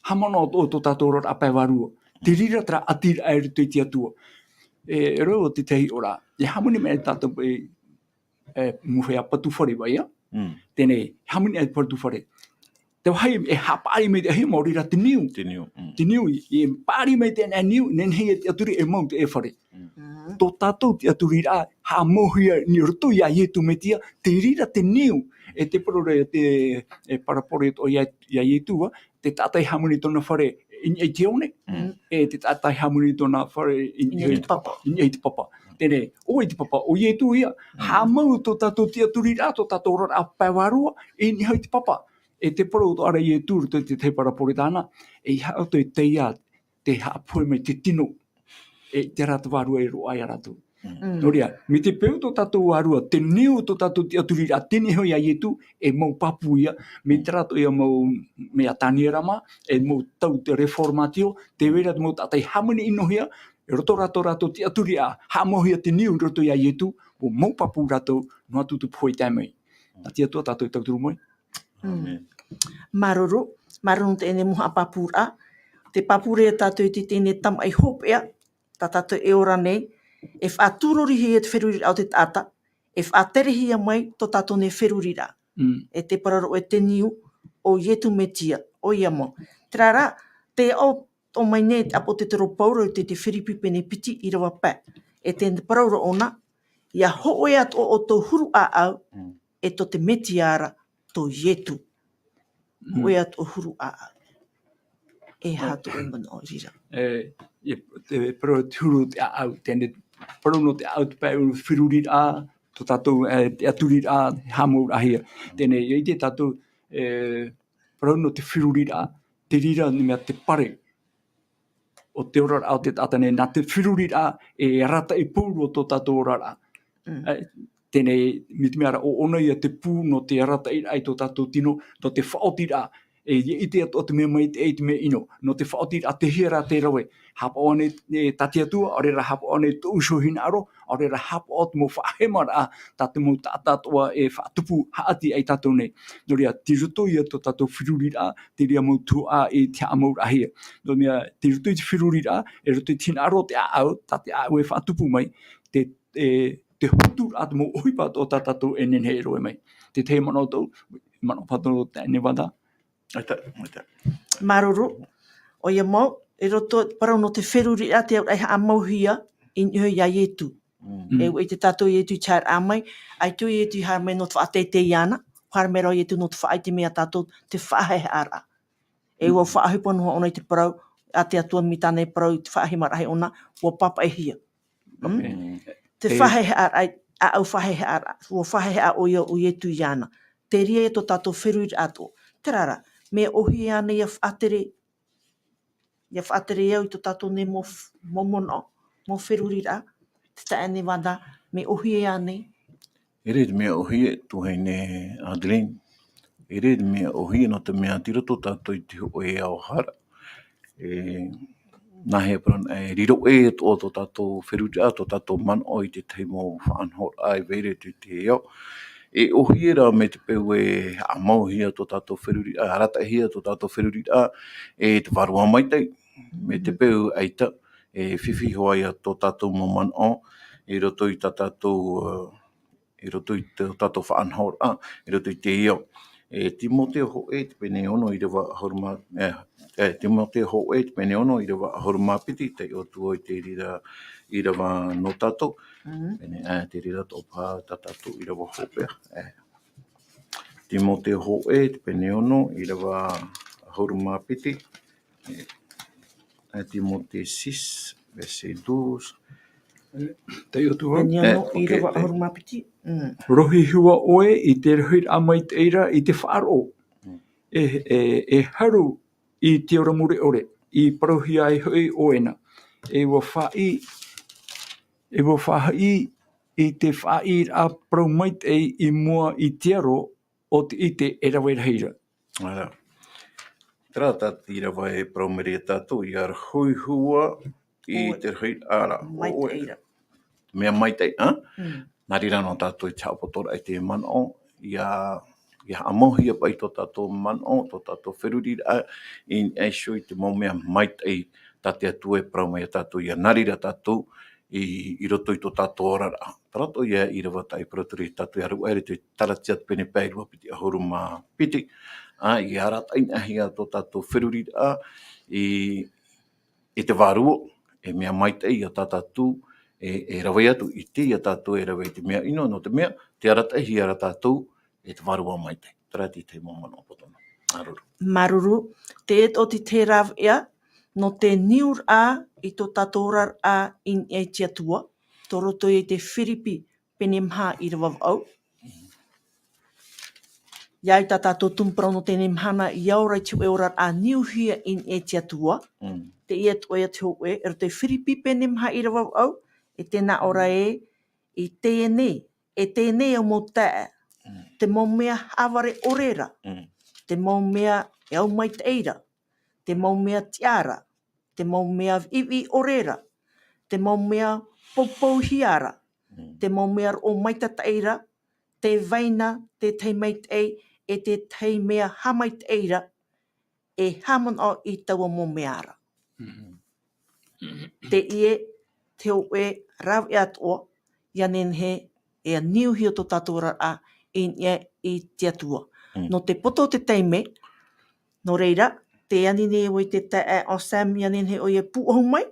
Haʻamanaʻo atoʻa tō tātou oraraʻa pae vārua. Te reira terā ʻatiraʻa i roto i te Atua. E, e rave te tahi ora. E hāmani mai tātou e, e, mōhia patu fare vai ā. Teie nei, hāmani ai patu fare. Te vāhi e haʻapaʻari mai te ʻāʻau, maori rā te niu. Te niu, mm. Te niu, i, i paʻari mai te ʻāʻau niu, nehenehe e tiʻaturi e mau te fare. Mm. Tō tātou tiʻaturiraʻa, haʻamauhia i roto ia Ietu Metia, te reira te niu. E te parau ra, te, e parabole atoʻa ia, ia Ietu, ā, te taʻata i hāmani tōna fare i niʻa i te one, mm, e te taʻata i hāmani tōna fare i niʻa i te papa. I niʻa i te papa. Teie nei, ʻo vai te papa, ʻo Ietu ia, mm, haʻamau tō tātou tiʻaturiraʻa, tō tātou oraraʻa pae vārua, i niʻa i te papa. E te parau atoʻa ra Ietu, te, te, te parabole tāna, e haʻato e teie te haʻapohe mai te tino, e terā te vārua e roaʻa ia rātou. Mm. Nō reira, mai te peu tō tātou vārua, te niu tō tātou tiʻaturiraʻa, teie nei hoʻi ia Ietu, e mau pāpū ia, mai terā atoʻa ia mau, mai ia Taniera mā, e mau tau te reformatio, tē vai ra te mau taʻata i hāmani ʻinohia, i roto rā tō rātou tiʻaturiraʻa, haʻamauhia te niu i roto ia Ietu, ʻua mau pāpū rātou, noa atu te pohe i tae mai. Nā te Atua tātou e tauturu mai. Mm. Māuruuru, māuruuru teie mau haʻapāpūraʻa. Tē pāpū ra tātou i teie tamaʻi hopeʻa, tā tātou e ora nei, e faʻatūrorihia te feruriraʻa o te taʻata, e faʻaterehia mai tō tātou nei feruriraʻa. Mm. E te parau ra ē te niu, ʻo Ietu Metia, ʻoia mau. Terā rā, tē aʻo atoʻa mai nei te ʻāpōsetolo Pauro i te, te Firipi pene piti ʻīrava pae. E te parau ra ʻōna, ʻia hōʻē atoʻa ʻoutou huru ʻāʻau, mm, e tō te Metia ra, tō Ietu. Mm. Hōʻē atoʻa huru ʻāʻau. E aha tō ʻoe manaʻo i reira? E, e, te parau te huru te ʻāʻau, teie nei, parau nō te ʻāʻau te pae feruriraʻa, tō tātou, e, tiʻaturiraʻa, haʻamauraʻahia. Teie nei, ʻia ʻite tātou, e, parau nō te feruriraʻa, te reira nei mea te pare o te oraraʻa o te taʻata nei, nā te feruriraʻa, e arataʻi pauroa tō tātou oraraʻa. Mm. E, Teie, mai te mea ra, ʻo, ʻōna ia te pū nō te arataʻiraʻa i tō tātou tino, nō te faʻaotiraʻa, e, ʻia ʻite atoʻa te mea maitaʻi i te mea ʻino, nō te faʻaotiraʻa, tei hea rā te rave, haʻapaʻo ānei, e, tā te Atua, ʻaore rā haʻapaʻo ānei tōʻu iho hinaʻaro, ʻaore rā haʻapaʻo te mau faʻahemaraʻa, tā te mau taʻata atoʻa e faʻatupu haʻati ai tātou nei. Nō reira, tei roto ia tō tātou feruriraʻa, te reira mau tuhaʻa i te haʻamauraʻahia. Nō te mea, tei roto i te feruriraʻa, e roto i te hinaʻaro o te ʻāʻau, tā te ʻāʻau e faʻatupu mai, te, e, te hoturaʻa te mau ʻohipa atoʻa tā tātou e nehenehe e rave mai. Te tahi manaʻo tōʻu, manaʻo pātono tā ʻEne Vanda. ʻAita, ʻaita. Māuruuru, ʻoia mau, i roto, parau nō te feruriraʻa te auraʻa e haʻamauhia i niʻa iā Ietu. Mm. E ʻua ʻite tātou Ietu i te haereraʻa mai, ʻaita Ietu i haere mai nō te faʻateitei iāna, haere mai rā Ietu nō te faʻaʻite mai iā tātou, te faʻaheheʻaraʻa. E ʻua faʻaʻohipa noa ʻōna i te parau, a te Atua mai tāna e parau i te faʻahemaraʻa ʻōna, ʻua pāpaʻihia. Mm? Mm. Te E faʻaheheʻaraʻa, ʻāʻau faʻaheheʻaraʻa, ʻua faʻaheheʻa ʻoia ʻo Ietu iāna. Te reira ia tō tātou feruriraʻa atoʻa. Terā rā, mea ʻōhie ānei ʻia faʻatere, ʻia faʻatere au i tō tātou nei mau f-, mau manaʻo, mau feruriraʻa, te taeaʻe Vanda, mea ʻōhie ānei? ʻEʻere te mea ʻōhie, tuahine Adeline. ʻEʻere te mea ʻōhie nō te mea tei roto tātou i te hōʻē ao hara. E, nāhea parau, e riro ʻē atoʻa tō tātou feruriraʻa, tō tātou manaʻo i te tahi mau faʻanahoraʻa e vai ra i te ao. E ʻōhie rā mai te peu e haʻamauhia tō tātou feruriraʻa, arataʻihia tō tātou feruriraʻa, e te Vārua Maitaʻi. Mai te peu ʻaita, e fifi hoʻi ia tō tātou mau manaʻo, i roto i tā tātou, ā, i roto i tō tātou faʻanahoraʻa, i roto i te ao. E Timoteo hōʻē, te pene ono, ʻīrava ʻahuru mā, e, e, Timoteo hōʻē, te pene ono, ʻīrava ʻahuru mā piti, taiʻo atu i te reira, ʻīrava nō tātou. Mm. Pene, e, te reira topa tā tātou ʻīrava hopeʻa. E. Timoteo hōʻē, te pene ono, ʻīrava ʻahuru mā piti. E, e Timothée six, verset douze. Taiʻo atu vau. Pene ono, E, ok, ʻīrava te ʻahuru mā piti. Mm. Rohi hua ʻoe i te rohiraʻa maitaʻi ra i te faʻaroʻo. Mm. E, e, e haru i te ora mure ʻore, i parauhia ai hoʻi ʻoe na. E ʻua faʻaʻī, e ʻua faʻaʻī i te faʻaʻīraʻa parau maitaʻi i mua i te aro o te ʻite e rave rahi ra. Ara. Terā tā te ʻīrava e parau mai ra ia tātou, ʻia rohi hua i ʻOe. te rohiraʻa ra, ʻoe. Maitaʻi ra. Mea maitaʻi, ā? Mm. Nā reira nō tātou i te haʻapotoraʻa i te manaʻo, ʻia, ʻia haʻamauhia paʻi tō tātou manaʻo, tō tātou feruriraʻa, i niʻa iho i te mau mea maitaʻi tā te Atua e parau mai ia tātou, ʻia nā reira tātou i, i roto i tō tātou oraraʻa. Terā atoʻa ia ʻīrava tā i parau atu ra ia tātou, ʻia rave aʻe i te Taratia te pene pae ʻīrava piti ʻahuru mā piti, ā, ʻia arataʻihia tō tātou feruriraʻa i, i te Vārua, e mea maitaʻi ia tā tātou, e, e rave atu, ʻite ia tātou e rave i te mea ʻino, nō te mea, tē arataʻihia ra tātou e te Vārua Maitaʻi. Terā te tahi mau manaʻo pātono. Māuruuru. Māuruuru, teie atoʻa te rāveʻa, nō te niuraʻa i tō tātou oraraʻa i niʻa i te Atua, tō roto i te Firipi, pene maha ʻīrava vaʻu. ʻIa ʻite tā tātou tumu parau nō teie mahana, ʻia ora i te hōʻē oraraʻa niuhia i niʻa i te Atua. Mm. Teie atoʻa ia te hōʻē, e roto i Firipi pene maha ʻīrava vaʻu, e tē nā ʻō ra ē, i teie nei, e teie nei e au mau taeaʻe, Mm. te mau mea haʻavare ʻore ra, Mm. te mau mea e au maitaʻi ra, te mau mea tiʻa ra, te mau mea viʻiviʻi ʻore ra, te mau mea poupouhia ra, Mm. te mau mea roʻo maitataʻi ra, tē vai na te tahi maitaʻi e te tahi mea haʻamaitaʻi ra, e haʻamanaʻo i taua mau mea ra. Mhm. Teie te hōʻē rāveʻa atoʻa, ʻia nehenehe e niuhia tō tātou oraraʻa i niʻa i te Atua. Mm. Nō te poto o te taime, nō reira, tē ani nei vau i te taeaʻe Sam, ʻia nehenehe ʻoia e pūʻohu mai.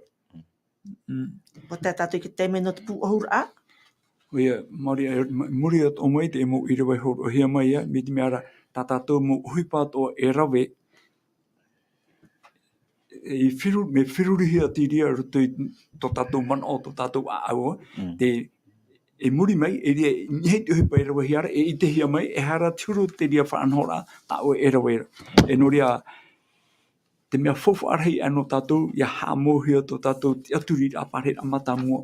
Mm. ʻUa tae tātou i te taime nō te pūʻohuraʻa. ʻOia, maori, e, ma-, muri atoʻa mai te mau ʻīrava e hōroʻahia mai, ā, mai te mea ra, tā tātou mau ʻohipa atoʻa e rave, e firu-, mea ferurihia te reira i roto i tō tātou manaʻo, tō tātou ʻāʻau, Mm. te, i muri mai, e reira, e nehenehe te ʻohipa e ravehia ra, e ʻitehia mai, e aha te huru o te reira faʻanahoraʻa tā ʻoe e rave ra. E nō reira, te mea faufaʻa rahi aʻe nō tātou, ʻia haʻamauhia tō tātou tiʻaturiraʻa, parahiraʻa mātāmua,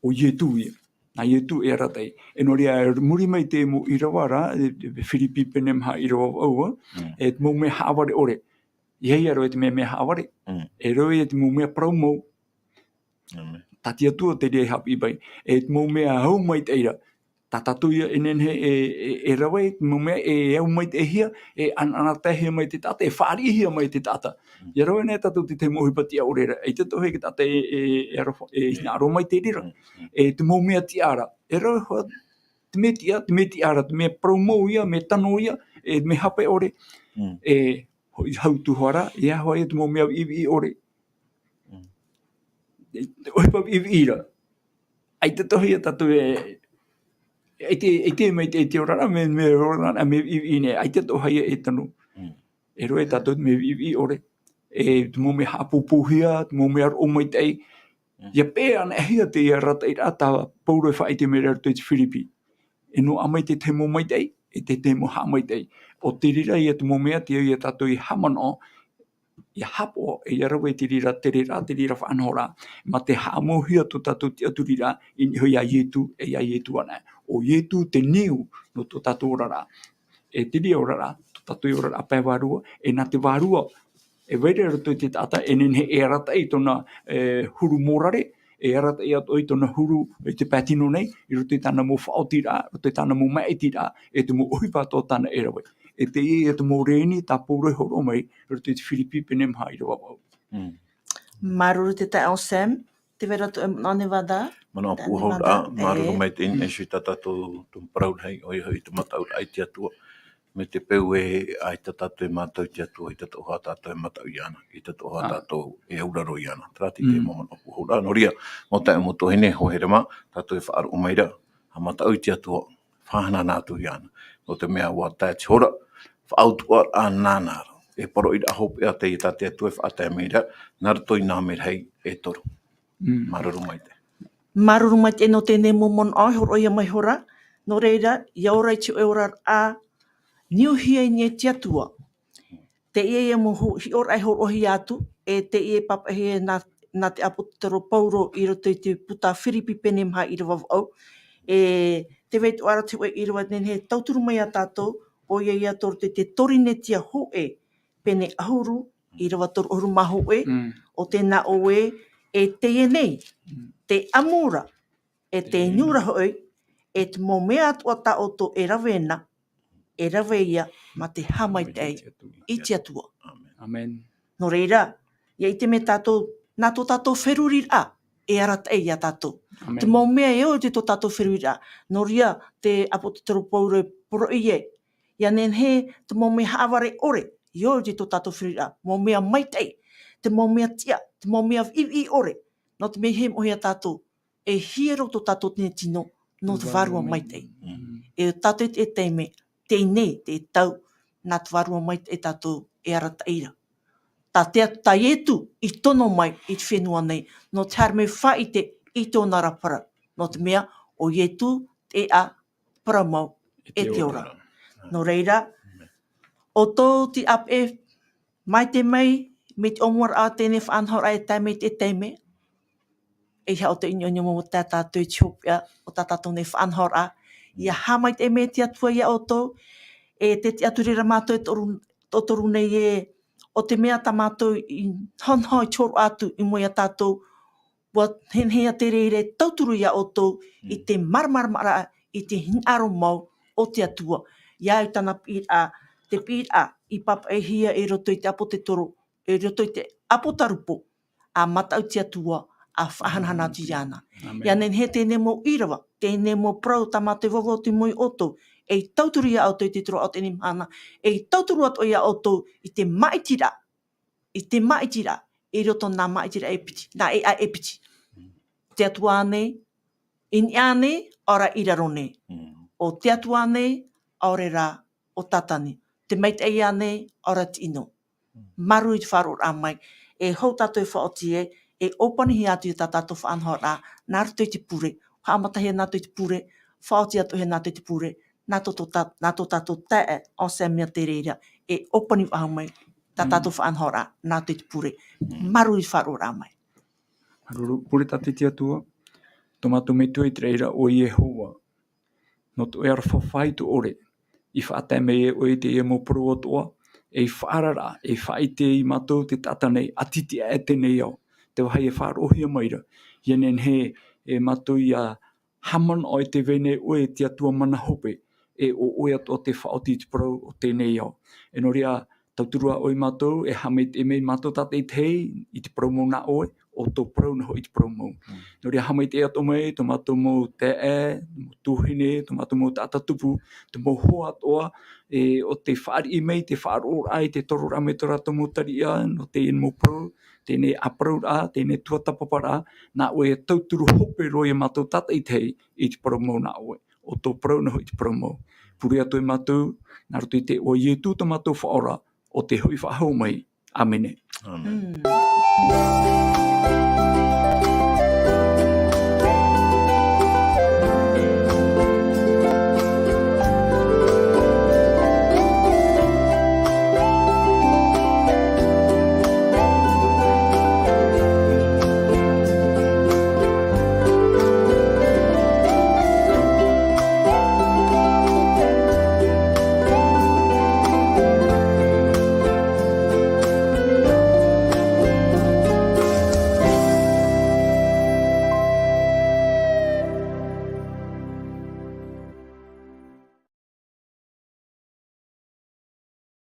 ʻo Ietu ia. Nā Ietu e arataʻi. E nō reira, muri mai te mau ʻīrava ra, e, e Firipi pene maha ʻīrava vaʻu, Mm. e te mau mea haʻavare ʻore. ʻEiaha roa te mea, mea haʻavare. Mm. E rave ia te mau mea parau mau. Amen. Tā te Atua te reira e haʻapiʻi mai. E te mau mea au maitaʻi ra. Tā tātou ia e nehenehe e, e, e rave te mau mea e au maitaʻihia, e ana-, anaanahia mai te taʻata, e fāriʻihia mai te taʻata. Mm. ʻIa rave nei tātou te tahi mau ʻohipa tiʻa ʻore ra. ʻAita atoʻa hoʻi te taʻata e, e, e aro, e Mm. hinaʻaro mai te reira. Mm. Mm. E te mau mea tiʻa ra. E rave hoʻi, te mea tiʻa, te mea tiʻa ra, te mea parau mau ia, mea tano ia, e mea hape ʻore. Mm. E hoʻi hau atu hoʻi ra, ʻeiaha hoʻi te mau mea viʻiviʻi ʻore. Mm. E, ʻohipa viʻiviʻi ra. ʻAita atoʻa hoʻi ia tātou e, ʻaita, ʻaita mai te, te oraraʻa, mea, mea oraraʻa, mea viʻiviʻi nei, ʻaita atoʻa hoʻi ia e tano. Mm. E rave tātou te mea viʻiviʻi ʻore. E te mau mea haʻapōpōhia, te mau mea roʻo maitaʻi. Mm. ʻIa peʻe anaʻe hia te arataʻiraʻa tā Pauro e faʻaʻite mai ra i roto i te Firipi. E noaʻa mai te tahi mau maitaʻi, e te tahi mau haʻamaitaʻi. ʻO te reira ia te mau mea, te ia tātou i haʻamanaʻo, ʻia haʻapaʻo, e ʻia rave te reira, te reira, te reira faʻanahoraʻa. Mā te haʻamauhia tō tātou tiʻaturiraʻa, i niʻa iho ia Ietu, e ia Ietu anaʻe. ʻO Ietu te niu nō tō tātou oraraʻa. E te reira oraraʻa, tō tātou oraraʻa pae vārua, e nā te vārua, e vai ra i roto i te taʻata, e nehenehe e arataʻi i tōna, e, huru mōrare, e arataʻi atoʻa i tōna huru i te pae tino nei, i roto i tāna mau faʻaotiraʻa, i roto i tāna mau maʻitiraʻa, e te mau ʻohipa atoʻa tāna e rave. E teie ia te mau rēni tā Pauro e hōroʻa mai, i roto i te Firipi pene maha ʻīrava vaʻu. Mm. Māuruuru te taeaʻe Sam, tē vai ra atoʻa e manaʻo Nevada? Manaʻo Nevada, pūhou ra, e. Māuruuru maitaʻi i niʻa iho i tā tātou, tō parau rahi, ʻoia hoʻi te mataʻu raʻa i te Atua. Mai te peu ē, ʻaita tātou e mātau i te Atua, ʻaita atoʻa hoʻi tātou e mataʻu iāna, ʻaita atoʻa hoʻi Ah. tātou e auraro iāna. Terā te Mm. mau manaʻo pūhou ra, nō reira, mau taeaʻe, mau tuahine, hoa here mā, tātou e faʻaroʻo mai ra, ʻa mataʻu i te Atua, faʻahanahana atu iāna. Nō te mea ʻua tae te hora, faʻautuʻaraʻa nāna ra. E parau ʻīrava hopeʻa teie tā te Atua e faʻatae mai ra, nā roto i nā merahi e toru. Mm. Māuruuru maitaʻi. Māuruuru maitaʻi nō teie mau manaʻo e hōroʻahia mai ra. Nō reira, ʻia ora i te hōʻē oraraʻa, niuhia i niʻa i te Atua. Teie ia mau hō-, hiʻoraʻa e hōroʻahia atu, e teie e pāpaʻihia nā, nā te ʻāpōsetolo Pauro i roto i te puta Firipi pene maha ʻīrava vaʻu. E tē vai atoʻa ra te hōʻē ʻīrava e nehenehe e tauturu mai ia tātou, ʻoia ia tō roto i te Torinetia hōʻē, pene ʻahuru, ʻīrava toru ʻahuru mā hōʻē, Mm. ʻo tē nā ʻō ē, e teie nei, Mm. te ʻamu ra, e te Te inu ra hoʻi, e te mau mea atoʻa tā ʻoutou e rave na, e rave ia mā te haʻamaitaʻi i te Atua. Amen. Amen. Nō reira, ʻia ʻite mai tātou, nā tō tātou feruriraʻa, e arataʻi ia tātou. Amen. Te mau mea e ʻore i tō tātou feruriraʻa. Nō reira, te ʻāpōsetolo Pauro e poroʻi ai, ʻia nehenehe te mau mea haʻavare ʻore, e ʻore i tō tātou feruriraʻa, mau mea maitaʻi, te mau mea tiʻa, te mau mea viʻiviʻi ʻore, nō te mea e hiʻo mai ia tātou, e hiero tō tātou tino, nō te Vārua Vārua Maitaʻi. Maitaʻi. Mm. E tātou e tae mai, teie nei, te tau, nā te Vārua Maitaʻi tātou e arataʻi ra. Tā te, tā Ietu i tono mai i te fenua nei, nō te haere mai faʻaʻite i tōna ra parau. Nō te mea, ʻo Ietu te ʻā parau mau e te ora. Nō reira, ʻoutou te ʻāpeʻe, mai te mea, mai te ʻōmuaraʻa teie faʻanahoraʻa e tae mai i teie taime. E haʻo te ʻinoʻino mau tā tātou i te hopeʻa, o tā tātou nei faʻanahoraʻa. ʻIa haʻamaitaʻi mai te Atua ia ʻoutou, e te tiʻaturi ra mātou e toru, toru nei ē, ʻo te mea tā mātou i nohonoho i te hōroʻa atu i mua ia tātou, ʻua nehenehe ia te reira e tauturu ia ʻoutou i Mm. te māramaramaraʻa, i te hinaʻaro mau o te Atua. ʻIa au tāna piʻiraʻa, te piʻiraʻa i pāpaʻihia i roto i te ʻāpōsetolo, i roto i te ʻāpōtarupo, ʻa mataʻu i te Atua, ʻa faʻahanahana atu iāna. Amen. ʻIa nehenehe teie mau ʻīrava, teie mau parau tā mātou e vauvau atu i mua ia ʻoutou, ei tauturu ia ʻoutou i te toro o teie mahana, ei tauturu atoʻa ia ʻoutou i te māʻitiraʻa, i te māʻitiraʻa, i roto nā māʻitiraʻa e piti, nā ʻēʻa e piti. Te Atua ānei, i niʻa ānei, ʻaore i raro nei. Mm. ʻO te Atua ānei, ʻaore rā, ʻo Tātani. Te maitaʻi ānei, ʻaore te ʻino. Mm. Māuruuru i te faʻaroʻoraʻa mai. E hou tātou e faʻaoti ai, e ʻōpanihia atu ia tā tātou faʻanahoraʻa, nā roto i te pure. Haʻamatahia nā roto i te pure, faʻaoti atoʻa nā roto i te pure, nā tō, tō tā-, nā tō tātou taeaʻe, Anselme ia te reira, e ʻōpani faʻahou mai, tā Mm. tātou faʻanahoraʻa, nā roto i te pure. Mm. Māuruuru i te faʻaroʻoraʻa mai. Māuruuru, pure tātou i te Atua. Tō mātou Metua i te reira ʻo Iehova, nō tō ʻoe aroha faʻaitoito ʻore, i faʻatae mai e ʻoe i teie mau parau atoʻa, ei faʻaararaʻa, ei faʻaʻite ia mātou te taʻata nei, ʻātītī aʻe teie nei ao, te vāhi e faʻaroʻohia mai ra, ʻia nehenehe e mātou ʻia haʻamanaʻo i te vai nei ʻoe te Atua mana hope, e ʻo ʻoe atoʻa te faʻaoti i te parau o teie nei ao. E nō reira, tauturu ā ʻoe ia mātou, e haʻamaitaʻi mai mātou tātaʻitahi i te parau mau nā ʻoe, ʻo tō parau noa hoʻi te parau mau. Mm. Nō reira, haʻamaitaʻi atoʻa mai tō mātou mau taeaʻe, mau tuahine, tō mātou mau taʻata tupu, te mau hoa atoʻa, e, ʻo tē fāriʻi mai te faʻaroʻoraʻa i te tororaʻa mai tō rātou mau tariʻa, nō teie mau parau, teie nei ʻāparauraʻa, teie nei tuatāpaparaʻa, nā ʻoe e tauturu hope roa ia mātou tātaʻitahi i te parau mau nā ʻoe, ʻo tō parau noa hoʻi te parau mau. Pure atoʻa ia mātou, nā roto i te iʻoa o Ietu tō mātou Faʻaora, ʻo tē hoʻi faʻahou mai. ʻĀmene. ʻĀmene. Mm.